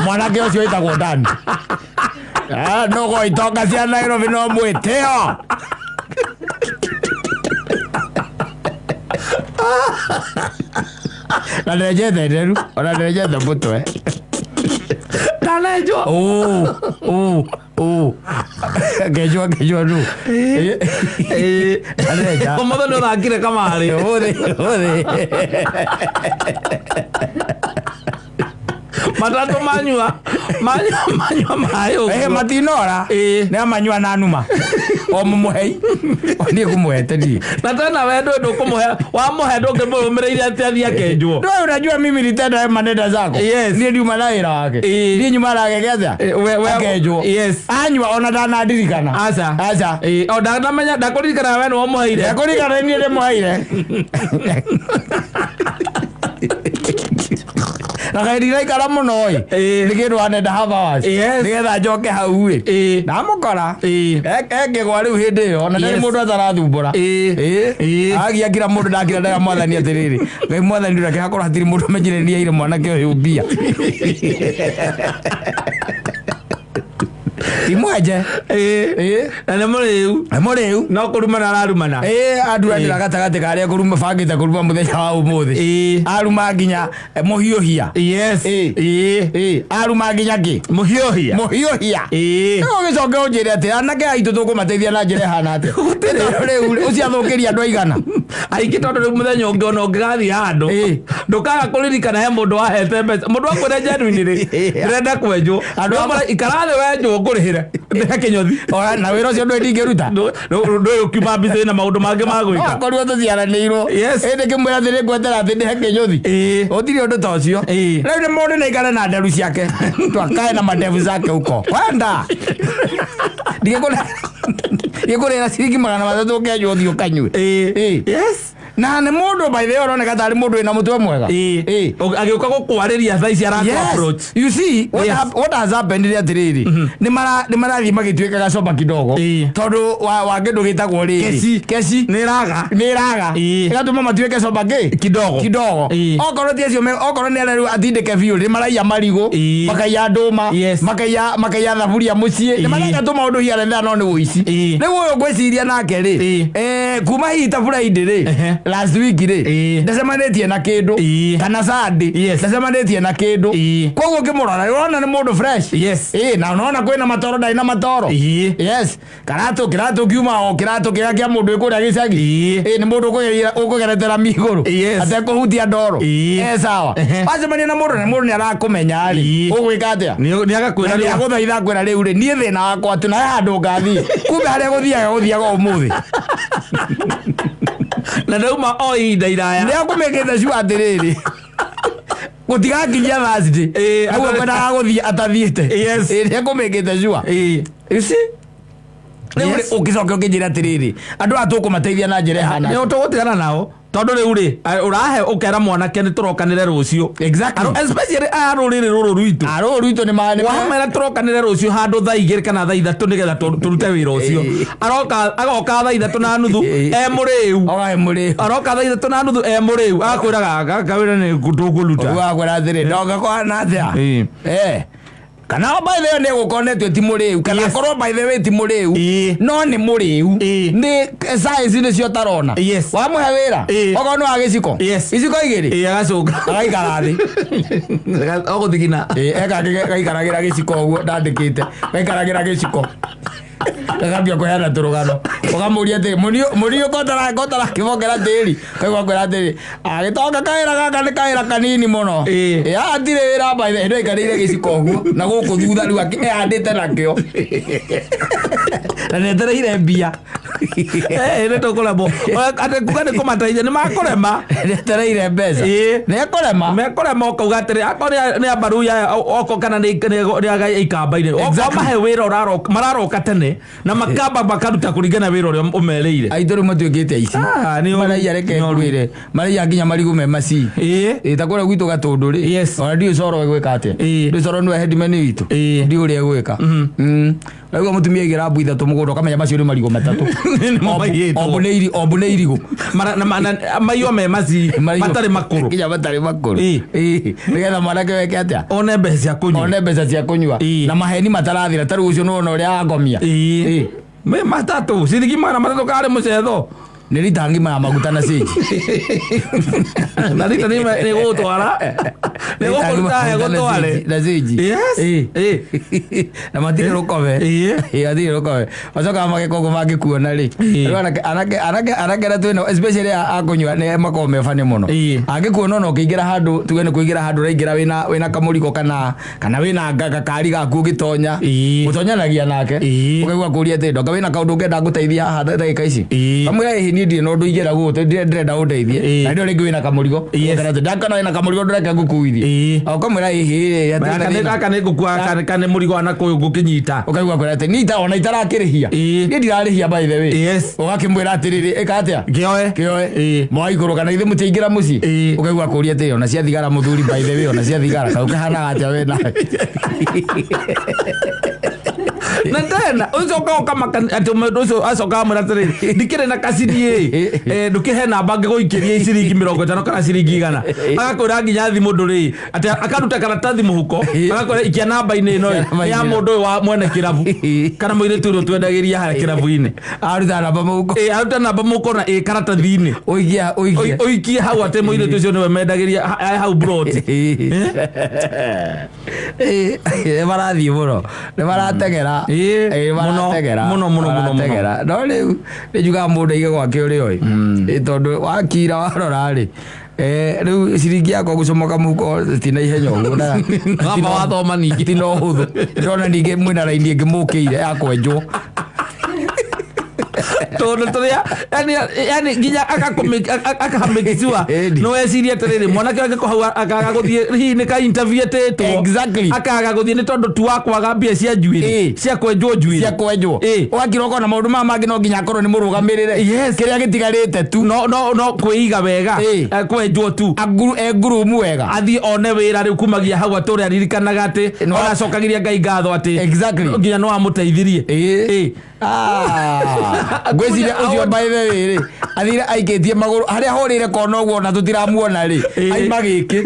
Mwanake ũcio wĩtagwo Dani. Ah, nũgũ itonga cia Nairobi no mwĩtĩo. Na ndenjete nderu, ona ndenjete mũtwe. Ndanenjwo. Ũ, ũ, ũ. Ngenjwo ngenjwo nũ. Ĩĩ. Ndanenja. Ũmũthĩ nĩ ũthakire kamarĩ. Ũmũthĩ, ũmũthĩ. Matatũ manyua. Manyua manyua maĩ Eh, ũguo. matinora. Ĩĩ. Nĩ amanyua na numa. O mũmũhei. Niĩ ngũmũhete niĩ. Na tena we ndũ ndũkũmũhe wamũhe ndũngĩmũrũmĩrĩire atĩ athiĩ akenjwo. Ndio unajua mimi nitenda manenda zako. Yes. Niĩ ndiuma na wĩra wake. Ĩĩ. Niĩ nyuma nageke atĩa? Eh, we- Akenjwo. Yes. Anyua ona ndanandirikana. Aca. Aca. Ĩĩ, o ndamenya ndakũririkana we nĩwe ũmũheire. Ndakũririkana niĩ ndĩmũheire. Na kaĩ ndiraikara mũno ĩ. Ĩĩ. Nĩ kĩndũ one and a half hours. Yes. Nĩgetha njoke hau ĩ. Ĩĩ. Ndamũkora. Ĩĩ. Ekĩgwa rĩu hĩndĩ ĩyo na ndarĩ Yes. mũndũ atarathumbũra. Ĩĩ. Ĩĩ. Ĩĩ. Agia kira mũndũ ndakira ndera mwathani atĩrĩrĩ. Ngai mwathani reke hakorwo hatirĩ mũndũ ũmenyire nĩ aire mwanake ũyũ mbia. Ti mwenje. Ĩĩ. Ĩĩ. Na nĩ mũrĩu. Nĩ mũrĩu. No kũrumana ararumana. Ĩĩ anduranĩra gatagatĩ ka arĩa kũruma bangĩte kũruma mũthenya wa ũmũthĩ. Ĩĩ. Aruma nginya mũhiũhia. Yes. Ĩĩ. Ĩĩ. Ĩĩ. Aruma nginya kĩ? Mũhiũhia. Mũhiũhia. Ĩĩ. Rĩu ũgĩcoke ũnjĩre atĩ anake aitũ tũkũmateithia na njĩra ĩhana atĩa? Tondũ rĩu ũciathũkĩria andũ aigana. Aingĩ tondũ rĩu mũthenya ũngĩ ona ũngĩgathiĩ handũ Ĩĩ. ndũkaga kũririkana he mũndũ wahete mbeca mũndũ akwĩra genuine rĩ ndĩrenda kwenjwo Andũ Andũ amwe ikara thĩ wenjwo ngũrĩhĩre ndĩhe kĩnyũthi Ona na wĩra ũcio ndũĩ ndingĩruta. ndũĩ ũkiuma mbica na maũndũ mangĩ ma gwĩka Akorirwo tũciaranĩirwo. Yes. Ĩndĩ ngĩmwĩra atĩ nĩngwetera atĩ ndĩhe kĩnyũthi. Ĩĩ. Gũtirĩ ũndũ ta ũcio. Ĩĩ. Rĩu nĩ mũndũ nĩaikare na nderu ciake. Twakae na mandevu zake huko. Kwenda. Ndingĩkũrĩra ciringi 300 ũkenjwo ũthiĩ ũkanyue. Ĩĩ. Ĩĩ. Yes. Na nĩ mũndũ by the way ũroneka tarĩ mũndũ wĩna mũtwe mwega. Ĩĩ. Ĩĩ. Agĩũka gũkwarĩria thaa ici arakũ Yes. approach. You see what, Yes. what has happened nĩ atĩrĩrĩ nĩ marathiĩ magĩtuĩkaga sober kidogo Ĩĩ. tondũ wa kĩndũ gĩtagwo rĩrĩ Keci. keci Nĩ ĩraga. nĩ ĩraga Ĩĩ. ĩgatũma matuĩke sober kĩ Kidogo. kidogo Ĩĩ. okorwo ti acio okorwo nĩ arĩa rĩu atindĩke biũ nĩ maraiya marigũ Ĩĩ. makaiya ndũma Yes. makaiya thaburia mũciĩ nĩ Ĩĩ. mareka tũmaũndũ hiarethea no nĩ ũici Ĩĩ. rĩu ũyũ ngwĩciria nake rĩ Ĩĩ. Kuma hihi ta Friday rĩ, last week rĩ, ndacemanĩtie na kĩndũ, kana Sunday ndacemanĩtie na kĩndũ. Koguo ũkĩmũrora ũrona nĩ mũndũ fresh. Na ũnona kwĩna matoro, ndarĩ na matoro. Yes, karatũ kĩratũ kiuma o kĩratũ kĩrĩa kĩa mũndũ wĩ kũrĩa gĩcagi. Ĩĩ, nĩ mũndũ ũkũgeretera migũrũ atekũhutia ndoro. Sawa. Wacemania na mũndũ na mũndũ nĩ arakũmenya rĩ, ũgwĩka atĩa? Nĩ agakwĩra nĩ agũthaitha akwĩra rĩu rĩ, niĩ thĩna wakwa atĩ nawe handũ ngathiĩ, kumbe harĩa gũthiaga gũthiaga ũmũthĩ. Na ndauma o ihinda iraya. Nĩ akũmĩkĩte cua atĩrĩrĩ, gũtigakinyia Thursday hau akwendaga gũthiĩ atathiĩte. Ĩĩ, nĩ akũmĩkĩte cua. You see? Rĩu rĩ, ũngĩcoka ũkĩnjĩra atĩrĩrĩ, andũ aya tũkũmateithia na njĩra ĩhana Nĩ tũgũtigana nao tondũ rĩu rĩ, ũrahe ũkera mwanake nĩ tũrokanĩre rũciũ. Especially aya rũrĩrĩ rũrũ rwitũ. A rũrũ rwitũ nĩ ma Wamera tũrokanĩre rũciũ handũ thaa 2 kana thaa 3 nĩgetha tũrute wĩra ũcio. Aroka agoka thaa 3:30 e mũrĩu. Oga e mũrĩu. Aroka thaa 3:30 e mũrĩu, agakwĩraga gaka wĩra nĩ tũkũruta. Ũguo akwĩra atĩrĩ, ndoka kũhana atĩa? Kana by the way nĩ gũkonetio ti mũrĩu, kana korwo by the way ti mũrĩu, no nĩ mũrĩu, nĩ size nĩcio tarona. Wamũhe wĩra, okorwo nĩ wa gĩciko, iciko 2, Agacũnga. Agaikara thĩ. Ogũthigina. Eka gaikaragĩra gĩciko ũguo ndandĩkĩte, gaikaragĩra gĩciko, gakambia kũheana tũrũgano, ũkamũria atĩrĩ, mũriũ kotarakĩbokera tĩri, kaigua kwĩra atĩrĩ, agĩtonga kawĩra gaka nĩ kawĩra kanini mũno. Ĩ, haha hatirĩ wĩra by the way, ndaikarĩire gĩciko ũguo na gũkũ thutha rĩu ehandĩte nakĩo na netereire mbia. Nĩ tũkũremwo atĩ kuga nĩ kũmateithia, nĩ makũrema. Netereire mbeca. Nĩ ekũrema. Mekũrema, ũkauga atĩrĩ akorwo nĩ ambaruya oko kana nĩ aga ikamba-inĩ, okorwo mahe wĩra mararoka tene na makamba makaruta kũringana na wĩra ũrĩa ũmerĩire. Aitũ rĩu matuĩkĩte aici. Ah, nĩ ũru. Maraiya, reke Nĩ ũru. ngwĩre, maraiya nginya marigũ me maci. Ĩ ta kũrĩa gwitũ Gatũndũ rĩ, ona ndiũĩ coro egwĩka atĩa. Ndiũĩ coro nĩwe headman witũ. Ndiũĩ ũrĩa egwĩka. Raigua mũtumia aigĩra mbu 3 mũgũnda, ũkamenya macio nĩ marigũ 3. Nĩmo maiyĩtwo. Ombu nĩ irigũ. Na maiyo me maci. Marigũ. Matarĩ makũrũ. Nginya matarĩ makũrũ. Nĩgetha mwanake weke atĩa? One mbeca cia kũnyua. One mbeca cia kũnyua. Na maheni matarathira, ta rĩu ũcio nĩwona ũrĩa angomia. Me 300, ciringi 300 karĩ mũcetho. Nĩ rita ng'ima ya maguta na cĩnji. Na rita nĩ gũgũtwara, nĩ gũkũruta he gũtware. Na cĩnji. Na matirĩ rũkobe. Ĩĩ, matirĩ rũkobe, macokaga mageka ũguo mangĩkuona rĩ. Rĩu anake arĩa twĩnao, especially a kũnyua, nĩ makoragwo me bani mũno. Angĩkuona ona ũkĩingĩra handũ, tuge nĩ kũingĩra handũ ũraingĩra wĩna kamũrigo kana wĩna gakari gaku, ũgĩtonya mũtonyanagia nake, ũkaigua kũria atĩrĩ, ndoka wĩna kaũndũ ũngĩenda ngũteithia haha ndagĩka ici? Kamwĩra, ĩhĩ, niĩ ndirĩ na ũndũ ingĩenda gũgũte, ndĩrenda ũndeithie. Na ndio rĩngĩ wĩna kamũrigo. Ũgakora atĩ ndakona wĩna kamũrigo, ndũreke ngũkuithie. Ũkamwĩra, ĩhĩ, hatirĩ na Gaka thĩna. Gaka nĩ ngũkua kana nĩ mũrigo ana kũyũ ngũkĩnyita. Ũkaigua kwĩra atĩ niĩ ona itarakĩrĩhia, niĩ ndirarĩhia by the way. Ũgakĩmwĩra atĩrĩrĩ, ĩka atĩa? Kĩoe. Kĩoe. Mwaikũrũka na ithe mũtiaingĩra mũciĩ. Ũkaigua kũria atĩrĩ, ona cia thigara mũthuri, by the way, ona cia thigara kaũ kahanaga atĩa we nawe? Na tena ũcoka ũkamaka atĩ mũndũ ũcio acoka amwĩra atĩrĩrĩ, ndikĩrĩ na kaciri ĩ, ndũkĩhe namba ngĩgũikĩrie ciringi 50 kana ciringi 100. Agakwĩra nginya thimũ ndũrĩ, atĩ akaruta karatathi mũhuko, agakwĩra ikia namba-inĩ ĩno ĩ, nĩ ya mũndũ ũyũ wa mwene kĩrabu kana mũirĩtu ũrĩa ũtwendagĩria harĩa kĩrabu-inĩ. Aruta namba mũhuko. Ĩ, aruta namba mũhuko na ĩ karatathi-inĩ. Ũikie, ũikie. Ũikie hau atĩ mũirĩtu ũcio nĩwe mendagĩria hau broti. Nĩ marathiĩ mũno, nĩ marateng'era. Ĩ, Nĩ mũno, marateng'era. mũno, mũno, mũno, mũno. Marateng'era. No rĩu nĩ njugaga mũndũ aige gwake ũrĩa oĩ. Ĩ, tondũ wakira warora rĩ, rĩu ciringi yakwa gũcomoka mũhuko ti na ihenya ũguo na Wamba wathoma ningĩ. Ti na ũhũthũ. Ndĩrona ningĩ mwĩna raini ĩngĩ mũkĩire ya kwenjwo. Tondũ tũrĩa yani nginya akahamĩkicua. Ĩni. No wecirie atĩrĩrĩ, mwanake angĩkorwo hau akaga gũthiĩ hihi nĩ ka interview etĩtwo. Akaga gũthiĩ nĩ tondũ tu wa kwaga mbia cia njuĩrĩ, cia kwenjwo njuĩrĩ. Cia kwenjwo. Ũgakira ũkona maũndũ maya mangĩ no nginya akorwo nĩ mũrũgamĩrĩre. Kĩrĩa gĩtigarĩte tu No kwĩiga wega. Kwenjwo tu. Engurumu wega. Athiĩ one wĩra rĩu kumagia hau atũre aririkanaga atĩ ona acokagĩria Ngai ngatho atĩ nginya no amũteithirie. Ah, ngwĩciria ũcio by the way rĩ, athire aikĩtie magũrũ harĩa hũrĩire kona ũguo ona tũtiramuona rĩ. Aima gĩkĩ.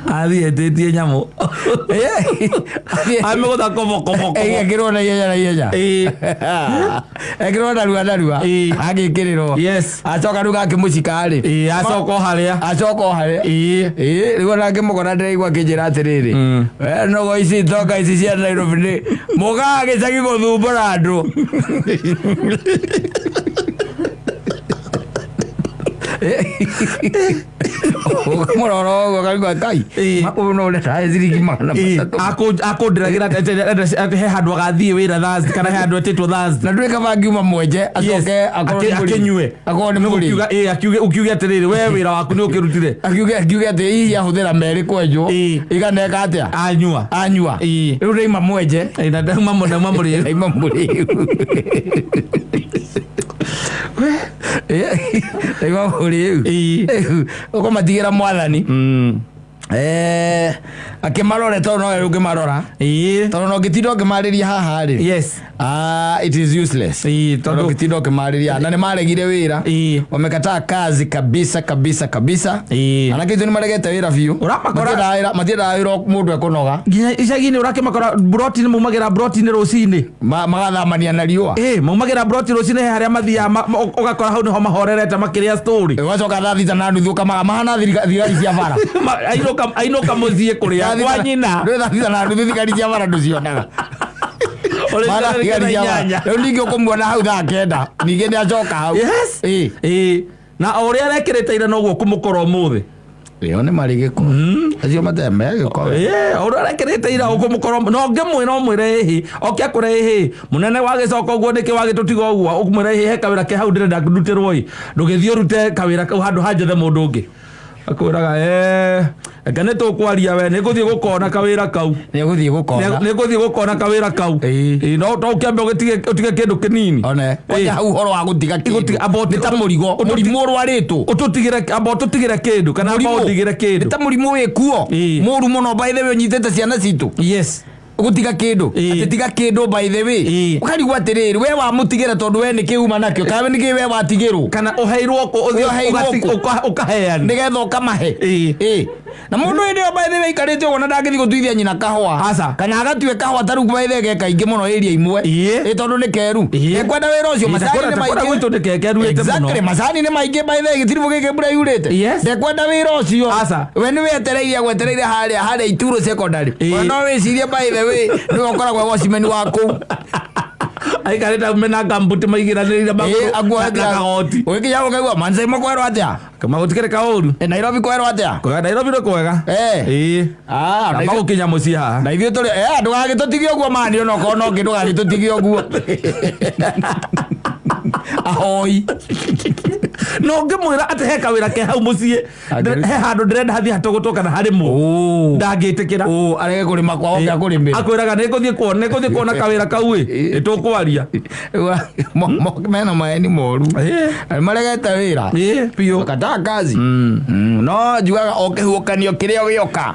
Athiĩ etĩtie nyamũ. Amĩgũtha kobo kobo kobo. Ekĩrwo na ihenya na ihenya. Ekĩrwo narua narua. Agĩkĩrĩrwo. Yes. Acoka rĩu gakĩmũcika rĩ. Ĩĩ, acoka o harĩa. Acoka o harĩa. Ĩĩ, rĩu ona ngĩmũkora ndĩraigua akĩnjĩra atĩrĩrĩ. We nogo ici ntonga ici cia Nairobi nĩ mũkaga gĩcagi gũthumbũra andũ. Ũkamũrora ũguo ũkaigua Ngai. Ũyũ no ũrenda ciringi 300. Akũndĩragĩra atĩ he handũ agathiĩ wĩra Thursday kana he handũ etĩtwo Thursday. Na ndũĩ kaba angiuma mwenje acoke akorwo nĩ mũrĩmi. Akĩnyue. Akorwo nĩ mũrĩmi. Ũkiuga ĩĩ, ũkiuge atĩrĩrĩ we wĩra waku nĩ ũkĩrutire. Akiuge atĩ hihi ahũthĩra merĩ kwenjwo. Iganeka atĩa? Anyua. Anyua. Rĩu ndaima mwenje. Ĩĩ, na ndauma mũrĩu. Ndaima mũrĩu. Ndaima mũrĩu. Ũkũmatigĩra mwathani. Akĩmarore tondũ nowe ũngĩmarora. Tondũ no ngĩtinda ũngĩmarĩria haha rĩ. Yes. Ah, it is useless. Ĩĩ, Tondũ tondũ ngĩtinda ũkĩmarĩria na nĩ maregire wĩra. Wamekataa kazi kabisa kabisa kabisa. Anake aitũ nĩ maregete wĩra biũ. Ũramakora- Matiendaga wĩra mũndũ ekũnoga. Nginya icagi-inĩ ũrakĩmakora mburoti-inĩ maumagĩra mburoti-inĩ rũcinĩ. Magathamania na riũa. Ĩĩ, maumagĩra mburoti rũcinĩ he harĩa mathiaga ũgakora hau nĩho mahorerete makĩrĩa story. Ũgacoka 6:30 ũkamaga mahana thigari cia bara. Ainũka mũciĩ kũrĩa kwa nyina. Ndũĩ 6:30 thigari cia bara ndũcionaga. Ũrĩ Mahana thigari thigari cia bara. inyanya. Rĩu ningĩ ũkũmuona hau 9:00 ningĩ nĩ acoka hau. Yes. Ĩĩ. Na o ũrĩa arekĩrĩte ira noguo ũkũmũkora ũmũthĩ. Ĩyo nĩ marĩ gĩko. Acio matembe gĩko. Ĩĩ, o ũrĩa arekĩrĩte ira ũkũmũkora no ũngĩmwĩra ũmwĩre ĩhĩ oke akũre ĩhĩ mũnene wagĩcoka ũguo nĩkĩ wagĩtũtiga ũguo ũkũmwĩra ĩhĩ he kawĩra ke hau ndĩrenda ndutĩrwo ĩ ndũgĩthiĩ ũrute kawĩra kau handũ ha njethe mũndũ ũngĩ akwĩraga reke nĩ tũkwaria we nĩ ngũthiĩ gũkona kawĩra kau. Nĩ ũgũthiĩ gũkona. Nĩ ngũthiĩ gũkona kawĩra kau. Ĩĩ, no ũkĩambe ũtige kĩndũ kĩnini. One, kwanja hau ũhoro wa gũtiga kĩndũ. Nĩ ta mũrigo, mũrimũ ũrwarĩtwo. Ũtũtigĩre, amba ũtũtigĩre kĩndũ kana amba ũndigĩre kĩndũ. Nĩ ta mũrimũ wĩ kuo. Mũru mũno by the way ũnyitĩte ciana citũ. Yes. Gũtiga kĩndũ. Atĩ tiga kĩndũ by the way. Ũkarigwo atĩrĩrĩ, we wamũtigĩra tondũ we nĩkĩ uma nakĩo, kana nĩkĩ we watigĩrwo. Kana ũheirwo kũ, ũthiĩ Ũheirwo kũ. ũkaheana. Nĩgetha ũkamahe. Na mũndũ hĩndĩ ĩyo by the way aikarĩte ũguo na ndangĩthiĩ gũtuithia nyina kahũa. Aca. Kana agatue kahũa ta rĩu by the way ge kaingĩ mũno area imwe. Ĩ tondũ nĩ keru. Ekwenda wĩra ũcio, macani nĩ Ta maingĩ. kũrĩa gwitũ nĩ keruĩte mũno. Exactly, macani nĩ maingĩ by the way gĩtiribũ gĩkĩ mbura yurĩte. Yes. Ndekwenda wĩra ũcio. Aca. We nĩ wetereire agwetereire harĩa Ituro secondary. We no wĩcirie by the way nĩwe ũkoragwo watchman wa kũu. Aikarĩte aume na ngambuti maigĩranĩrĩire magũrũ na kagoti. Ũgĩkinya ũkaigua Mansaimo kwerwo atĩa? Gũtikĩrĩ kaũru. Nairobi kwerwo atĩa? Kwega Nairobi nĩ kwega. Ah, Amba gũkinya mũciĩ haha. Na ithuĩ tũrĩ ndũgagĩtũtigie ũguo mani onokorwo no kĩ ndũgagĩtũtigie ũguo. Ahoi. No ngĩmwĩra atĩ he kawĩra ke hau mũciĩ. He handũ ndĩrenda hathiĩ hatũgũtwo kana harĩmwo. Ndangĩtĩkĩra. Arege kũrĩma kwao oke akũrĩmĩre. Akwĩraga nĩngũthiĩ kuona kawĩra kau ĩ. Nĩtũkwaria. Mena maeni moru. Maregete wĩra. Biũ. Kataa kazi. No njugaga o kĩhuhũkanio kĩrĩa gĩoka.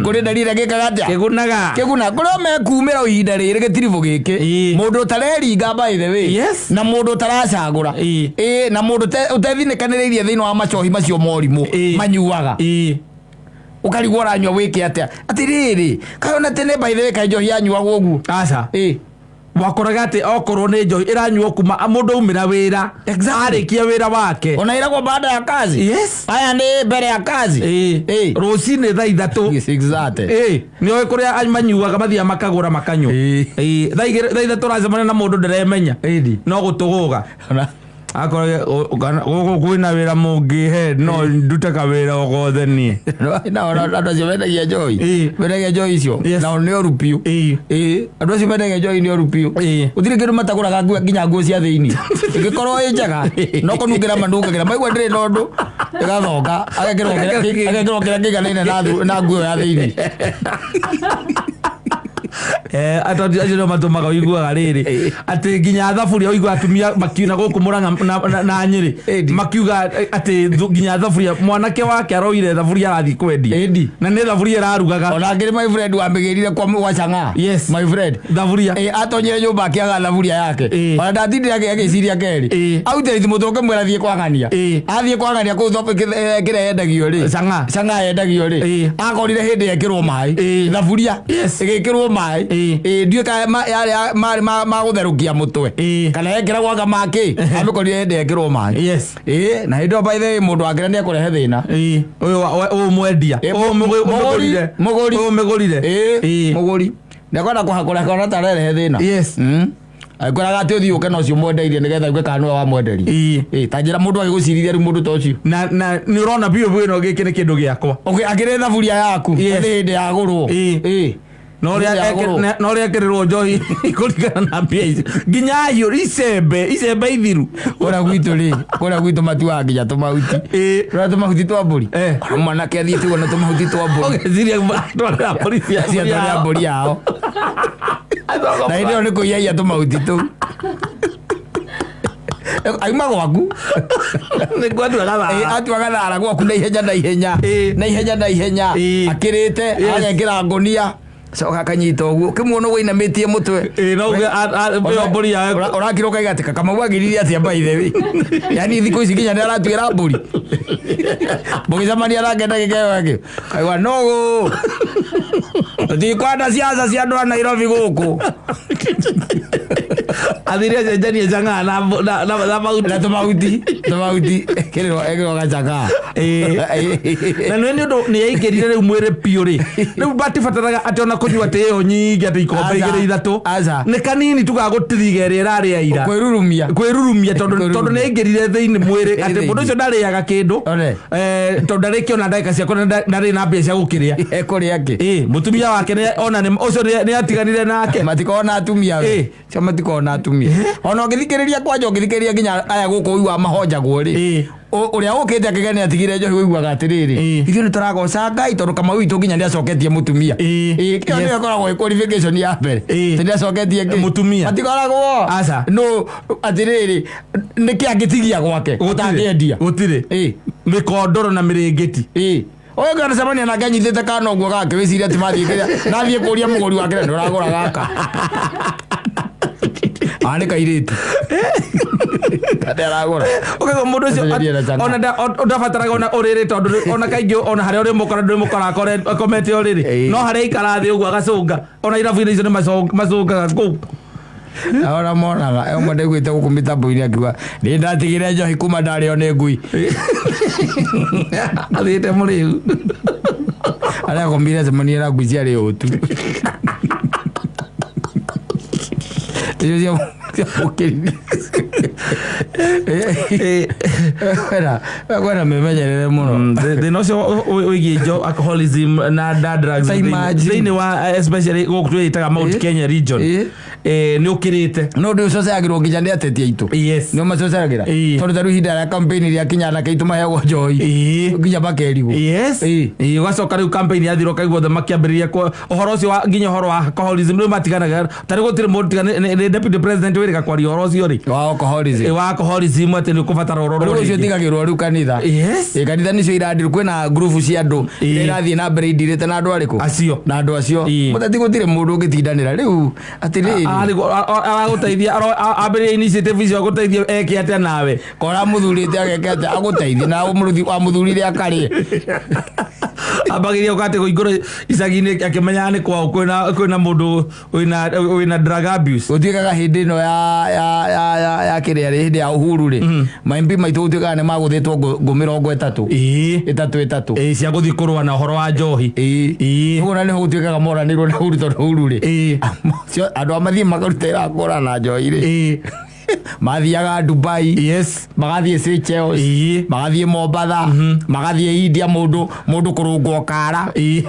Kũrĩ ndariri gĩkaga atĩa? Kĩgunaga. Kĩguna. Kũrĩa mekumĩra ihinda rĩrĩ gĩtiribũ gĩkĩ. Mũndũ ũtareringa by the way. Yes. Na mũndũ ũtaracagũra. Na mũndũ ũtethinĩkanĩrĩirie thĩinĩ wa macohi macio morimũ manyuaga. Ũkarigwo ũranyua wĩke atĩa? Atĩrĩrĩ, kaĩ ona tene by the way kaĩ njohi yanyuagwo ũguo? Aca. Wakoraga atĩ okorwo nĩ njohi ĩranyuo kuma mũndũ aumĩra wĩra. Arĩkia wĩra wake. Ona ĩragwo baada ya kazi. Yes. Aya nĩ mbere ya kazi. Rũcinĩ 3:00. Yes, exactly. Nĩ ũĩ kũrĩa manyuaga mathiaga makagũra makanyua. 3:00 ũracemania na mũndũ ndĩremenya. No gũtũgũga. Akorwo gũkũ kwĩna wĩra mũngĩhe no ndute kawĩra o gothe niĩ. Na andũ acio mendagia njohi. Mendagia njohi icio. Nao nĩ oru biũ. Andũ acio mendagia njohi nĩ oru biũ. Gũtirĩ kĩndũ matagũraga nginya nguo cia thĩinĩ. Ĩngĩkorwo ĩ njega no kũnungĩra manungagĩra. Maigua ndĩrĩ na ũndũ ĩgathoka. Agekĩrwo kĩrĩa kĩiganaine na nguo ya thĩinĩ. Atondũ acio nĩo matũmaga ũiguaga rĩrĩ atĩ nginya thaburia ũiguaga atumia makiuna gũkũ Mũrang'a na Nyĩrĩ Ĩndi. makiuga atĩ nginya thaburia mwanake wake aroire thaburia arathiĩ kwendia Ĩndi. na nĩ thaburia ĩrarugaga. Ona ngĩrĩ my friend wamĩgĩrire kwa chang'aa. Yes. My friend. Thaburia. Ĩ, atonyire nyũmba akĩaga thaburia yake. Ĩ. Ona ndatindire agĩciria kerĩ. Ĩ. Autĩrĩti mũtwe ũkĩmwĩra thiĩ kwang'ania. Ĩ. Athiĩ kwang'ania kũu kĩrĩa yendagio rĩ. Chang'aa. Chang'aa yendagio rĩ. Ĩ. Akorire hĩndĩ yekĩrwo maĩ. Ĩ. Thaburia. Yes. Ĩgĩkĩrwo maĩ. Ĩ. Ĩ, ndiũĩ kana yarĩ marĩ ma gũtherũkia mũtwe. Ĩ. Kana yekĩragwo anga makĩ. Amĩkorire hĩndĩ yekĩrwo maĩ. Yes. Ĩ, na hĩndĩ ĩyo by the way mũndũ wakĩra nĩ ekũrehe thĩna. Ĩ, ũyũ ũyũ mwendia. Ĩ, Ũyũ ũmĩgũrire. Mũgũri. Ũyũ ũmĩgũrire. Ĩ, Ĩ. mũgũri nĩakwenda kũhakũra kona tarerehe thĩna. Yes. Agĩkwĩraga atĩ ũthiĩ ũke na ũcio mwendeirie nĩgetha uge kana nĩwe wamwenderia. Ĩ. Ĩ, ta njĩra mũndũ agĩgũcirithia rĩu mũndũ ta ũcio. Na nĩ ũrona biũ biũ ĩno gĩkĩ nĩ kĩndũ gĩakwa. Okay, akĩrĩ thaburia yaku. Yes. Nĩ hĩndĩ yagũrwo. Ĩ. Ĩ. No Hĩndĩ yagũrwo. ũrĩa ekĩrĩrwo njohi kũringana na mbia ici nginya hiũ icembe ithiru. Kũrĩa gwitũ rĩ, kũrĩa gwitũ matuaga nginya tũmahuti. Ĩ. Ũrĩa tũmahuti twa mbũri. Eh. Ona mwanake athiĩte ũguo na tũmahuti twa mbũri. Ũgeciria atwarĩra mbũri cia Ciatwarĩra mbũri yao. Na hĩndĩ ĩyo nĩ kũiyaiya tũmahuti tũu. Auma gwaku. Nĩ kwatua Ĩ, gathara. atua gathara gwaku na ihenya na ihenya. Ĩ. Na ihenya na ihenya. Ĩ. Akĩrĩte, Yes. agekĩra ngũnia. Coka akanyita ũguo. Ũkĩmuona ũguo ainamĩtie mũtwe. Ĩ, no uge ĩyo mbũri yawe. Ũrakira ũkaiga atĩ Kamau agiririe atĩa by the way. Yaani thikũ ici nginya nĩ aratuĩra mbũri. Mũgĩcemania nake ndagĩka ĩyo ĩngĩ. Kaigua nũgũ. Tũtikwenda ciaca cia andũ a Nairobi gũkũ. Athire acenjanie chang'aa na mahuti. Na tũmahuti. Tũmahuti. Ekĩrĩrwo gacang'aa. Ĩ. Na nĩ ũndũ nĩ yaingĩrire rĩu mwĩrĩ biũ rĩ, rĩu matibataraga atĩ ona kũnyua atĩ ĩyo nyingĩ atĩ ikombe Aca. igĩrĩ ithatũ. Aca. Nĩ kanini tu gagũtiriga ĩrĩa ĩrarĩa ira. Kwĩrurumia. Kwĩrurumia tondũ Kwĩrurumia. tondũ nĩ aingĩrire thĩinĩ mwĩrĩ atĩ Thĩinĩ. mũndũ ũcio ndarĩaga kĩndũ. One. Tondũ ndarĩkĩona ndagĩka ciakwa na ndarĩ na mbia cia gũkĩrĩa. Ekũrĩa kĩ? Ĩ, mũtumia wake ona ũcio nĩ atiganire nake. Matikoragwo na atumia we. Ĩ. Cio matikoragwo na atumia. Ona ũngĩthikĩrĩria kwanja ũngĩthikĩrĩria nginya aya gũkũ ũiguaga mahonjagwo rĩ. Ĩ. Ũrĩa ũkĩte akĩgĩa nĩ atigire njohi ũiguaga atĩrĩrĩ. Ĩ. Ithuĩ nĩ tũragoca Ngai tondũ Kamau witũ nginya nĩ acoketie mũtumia. Ĩ. Ĩ, kĩo Yes. nĩyo ĩkoragwo ĩ qualification ya mbere. Ĩ. Atĩ nĩ acoketie kĩ? Mũtumia. Matikoragwo. Aca. No atĩrĩrĩ nĩkĩ angĩtigia gwake ũtangĩendia. Gũtirĩ. Ĩ. Mĩkondoro na mĩrĩngĩti. Ĩ. Ũyũ ũngĩ anacemania nake anyitĩte kana ũguo gake wĩcirie atĩ mathiĩ kĩrĩa nathiĩ kũria mũgũri wake na ndũragũra gaka. Aa nĩ kairĩtu. Kate aragũra. Ũkaigua mũndũ ũcio Acenjanie na chang'aa. ona ndabataraga ona ũrĩrĩ tondũ ona kaingĩ ona harĩa ũrĩmũkora ndũrĩmũkora akomete ũrĩrĩ. Ĩĩ. No harĩa aikara thĩ ũguo agacũnga ona irabu-inĩ icio nĩ macũngaga kũu. Ona monaga ũmwe ndaiguĩte gũkũ mĩtambo-inĩ akiuga nĩ ndatigire njohi kuma ndarĩo nĩ ngui. Athiĩte mũrĩu. Arĩa akomire acemanie na ngui ciarĩ ũtu. Icio ciamũkĩrire. Kwĩna mĩmenyerere mũno. Thĩna ũcio wĩgiĩ alcoholism na drugs Ta imagine. thĩinĩ wa especially gũkũ twĩtaga Mount Kenya region Ĩ. Nĩ ũkĩrĩte. No ũndũ ũcoceragĩrwo nginya nĩ ateti aitũ. Yes. Nĩo macoceragĩra. Ĩ. Tondũ ta rĩu ihinda rĩa campaign rĩa kinya anake aitũ maheagwo njohi. Ĩ. Nginya makerigwo. Yes. Ĩ. Ĩ, ũgacoka rĩu campaign yathira ũkaigua othe makĩambĩrĩria ũhoro ũcio wa nginya ũhoro wa alcoholism rĩu matiganaga ta rĩu gũtirĩ mũndũ tiga nĩ deputy president wĩrĩga kwaria ũhoro ũcio rĩ. Wa alcoholism. Ĩ, wa alcoholism atĩ nĩ ũkũbatara ũrorwo Rĩu ũcio rĩngĩ. ũtigagĩrwo rĩu kanitha. Yes. Ĩ, kanitha nĩcio irandirwo kwĩna ngurubu cia andũ Ĩ. iria irathiĩ na mbere indirĩte na andũ arĩkũ? Acio. Na andũ acio. Ĩ. Mũteti gũtirĩ mũndũ ũngĩtindanĩra rĩu atĩrĩrĩ. Aragũteithia ambĩrĩria initiative icio agũteithie eke atĩa nawe. Kora mũthurĩte ageke atĩa agũteithie na wamũthurire akarĩe. Ambagĩria ũka atĩ kũingũra icagi-inĩ akĩmenyaga nĩ kwao kwĩna mũndũ wĩna drug abuse. Gũtuĩkaga hĩndĩ ĩno ya kĩrĩa rĩ hĩndĩ ya Uhuru rĩ ma MP maitũ gũtuĩkaga nĩ magũthĩtwo ngũ 30. Ĩĩ. Ĩtatũ ĩtatũ. Ĩĩ, cia gũthiĩ kũrũa na ũhoro wa njohi. Ĩĩ. Ĩĩ. Ũguo na nĩho gũtuĩkaga moranĩirwo na Uhuru tondũ Uhuru rĩ. Ĩĩ. Andũ a mathiĩ makaruta wĩra wa kũrũa na njohi rĩ. Ĩĩ. Mathiaga Dubai. Yes. Magathiĩ Seychelles. Ĩĩ. Magathiĩ Mombatha. Magathiĩ India mũndũ kũrũngwo kara. Ĩĩ.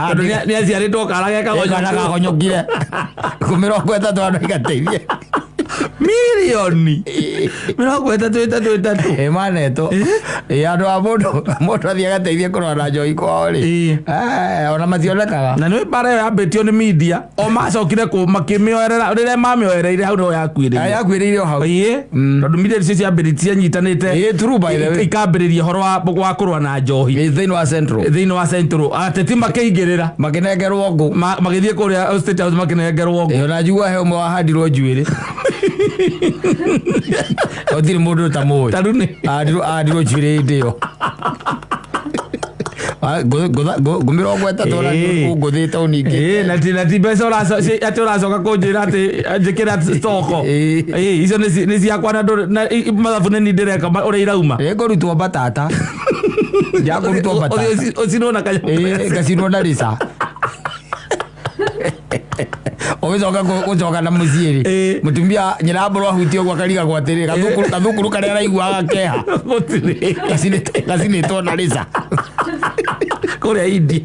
Tondũ nĩ aciarĩtwo kara ge Kana kagonyokire. kagonyokire. Ngũ 30 andũ igateithie. Mirioni 33 3. Ĩ manetwo. Ĩ andũ a mũndũ mũndũ athiĩ agateithie kũrora na njohi kwao rĩ. Ona mationekaga. Na nĩ mbara ĩyo yambĩtio nĩ media, o macokire kũ makĩmĩoerera, rĩrĩa mamĩoereire hau nĩho yakuĩrĩire. Yakuĩrĩire o hau. Ĩĩ, tondũ media icio ciambĩrĩrie cianyitanĩte. Ĩĩ, true, by the way. Ikambĩrĩria ũhoro wa kũrũa na njohi. Ĩ thĩinĩ wa Central. Thĩinĩ wa Central ateti makĩingĩrĩra. Makĩnengerwo ngũ. Magĩthiĩ kũrĩa State House makĩnengerwo ngũ. Ĩ ona njigua he ũmwe wahandirwo njuĩrĩ. Gũtirĩ mũndũ ũtamũĩ. Ta rĩu nĩ Ahandirwo njuĩrĩ hĩndĩ ĩyo. Ngũ 30 ona ngũthĩte ũningĩ. Ĩĩ, na ti mbeca atĩ ũracoka kũnjĩra atĩ njĩkĩra stoko. Ĩĩ, icio nĩ ciakwa na ndũrĩ na mathabu nĩ niĩ ndĩreka ũrĩa irauma. Ĩ ngũrutwo mbatata. Njakũrutwo mbatata. Ũthiĩ ũcinwo na kanyamũ. Ĩ ngacinwo na rica. Ũgĩcoka gũcoka na mũciĩ rĩ, mũtumia nyina mbũrũ ahutie ũguo akarigagwo atĩrĩ, gathukuru gathukuru karĩa araiguaga keha? Gũtirĩ. Gacinĩtwo na rica. Kũrĩa India.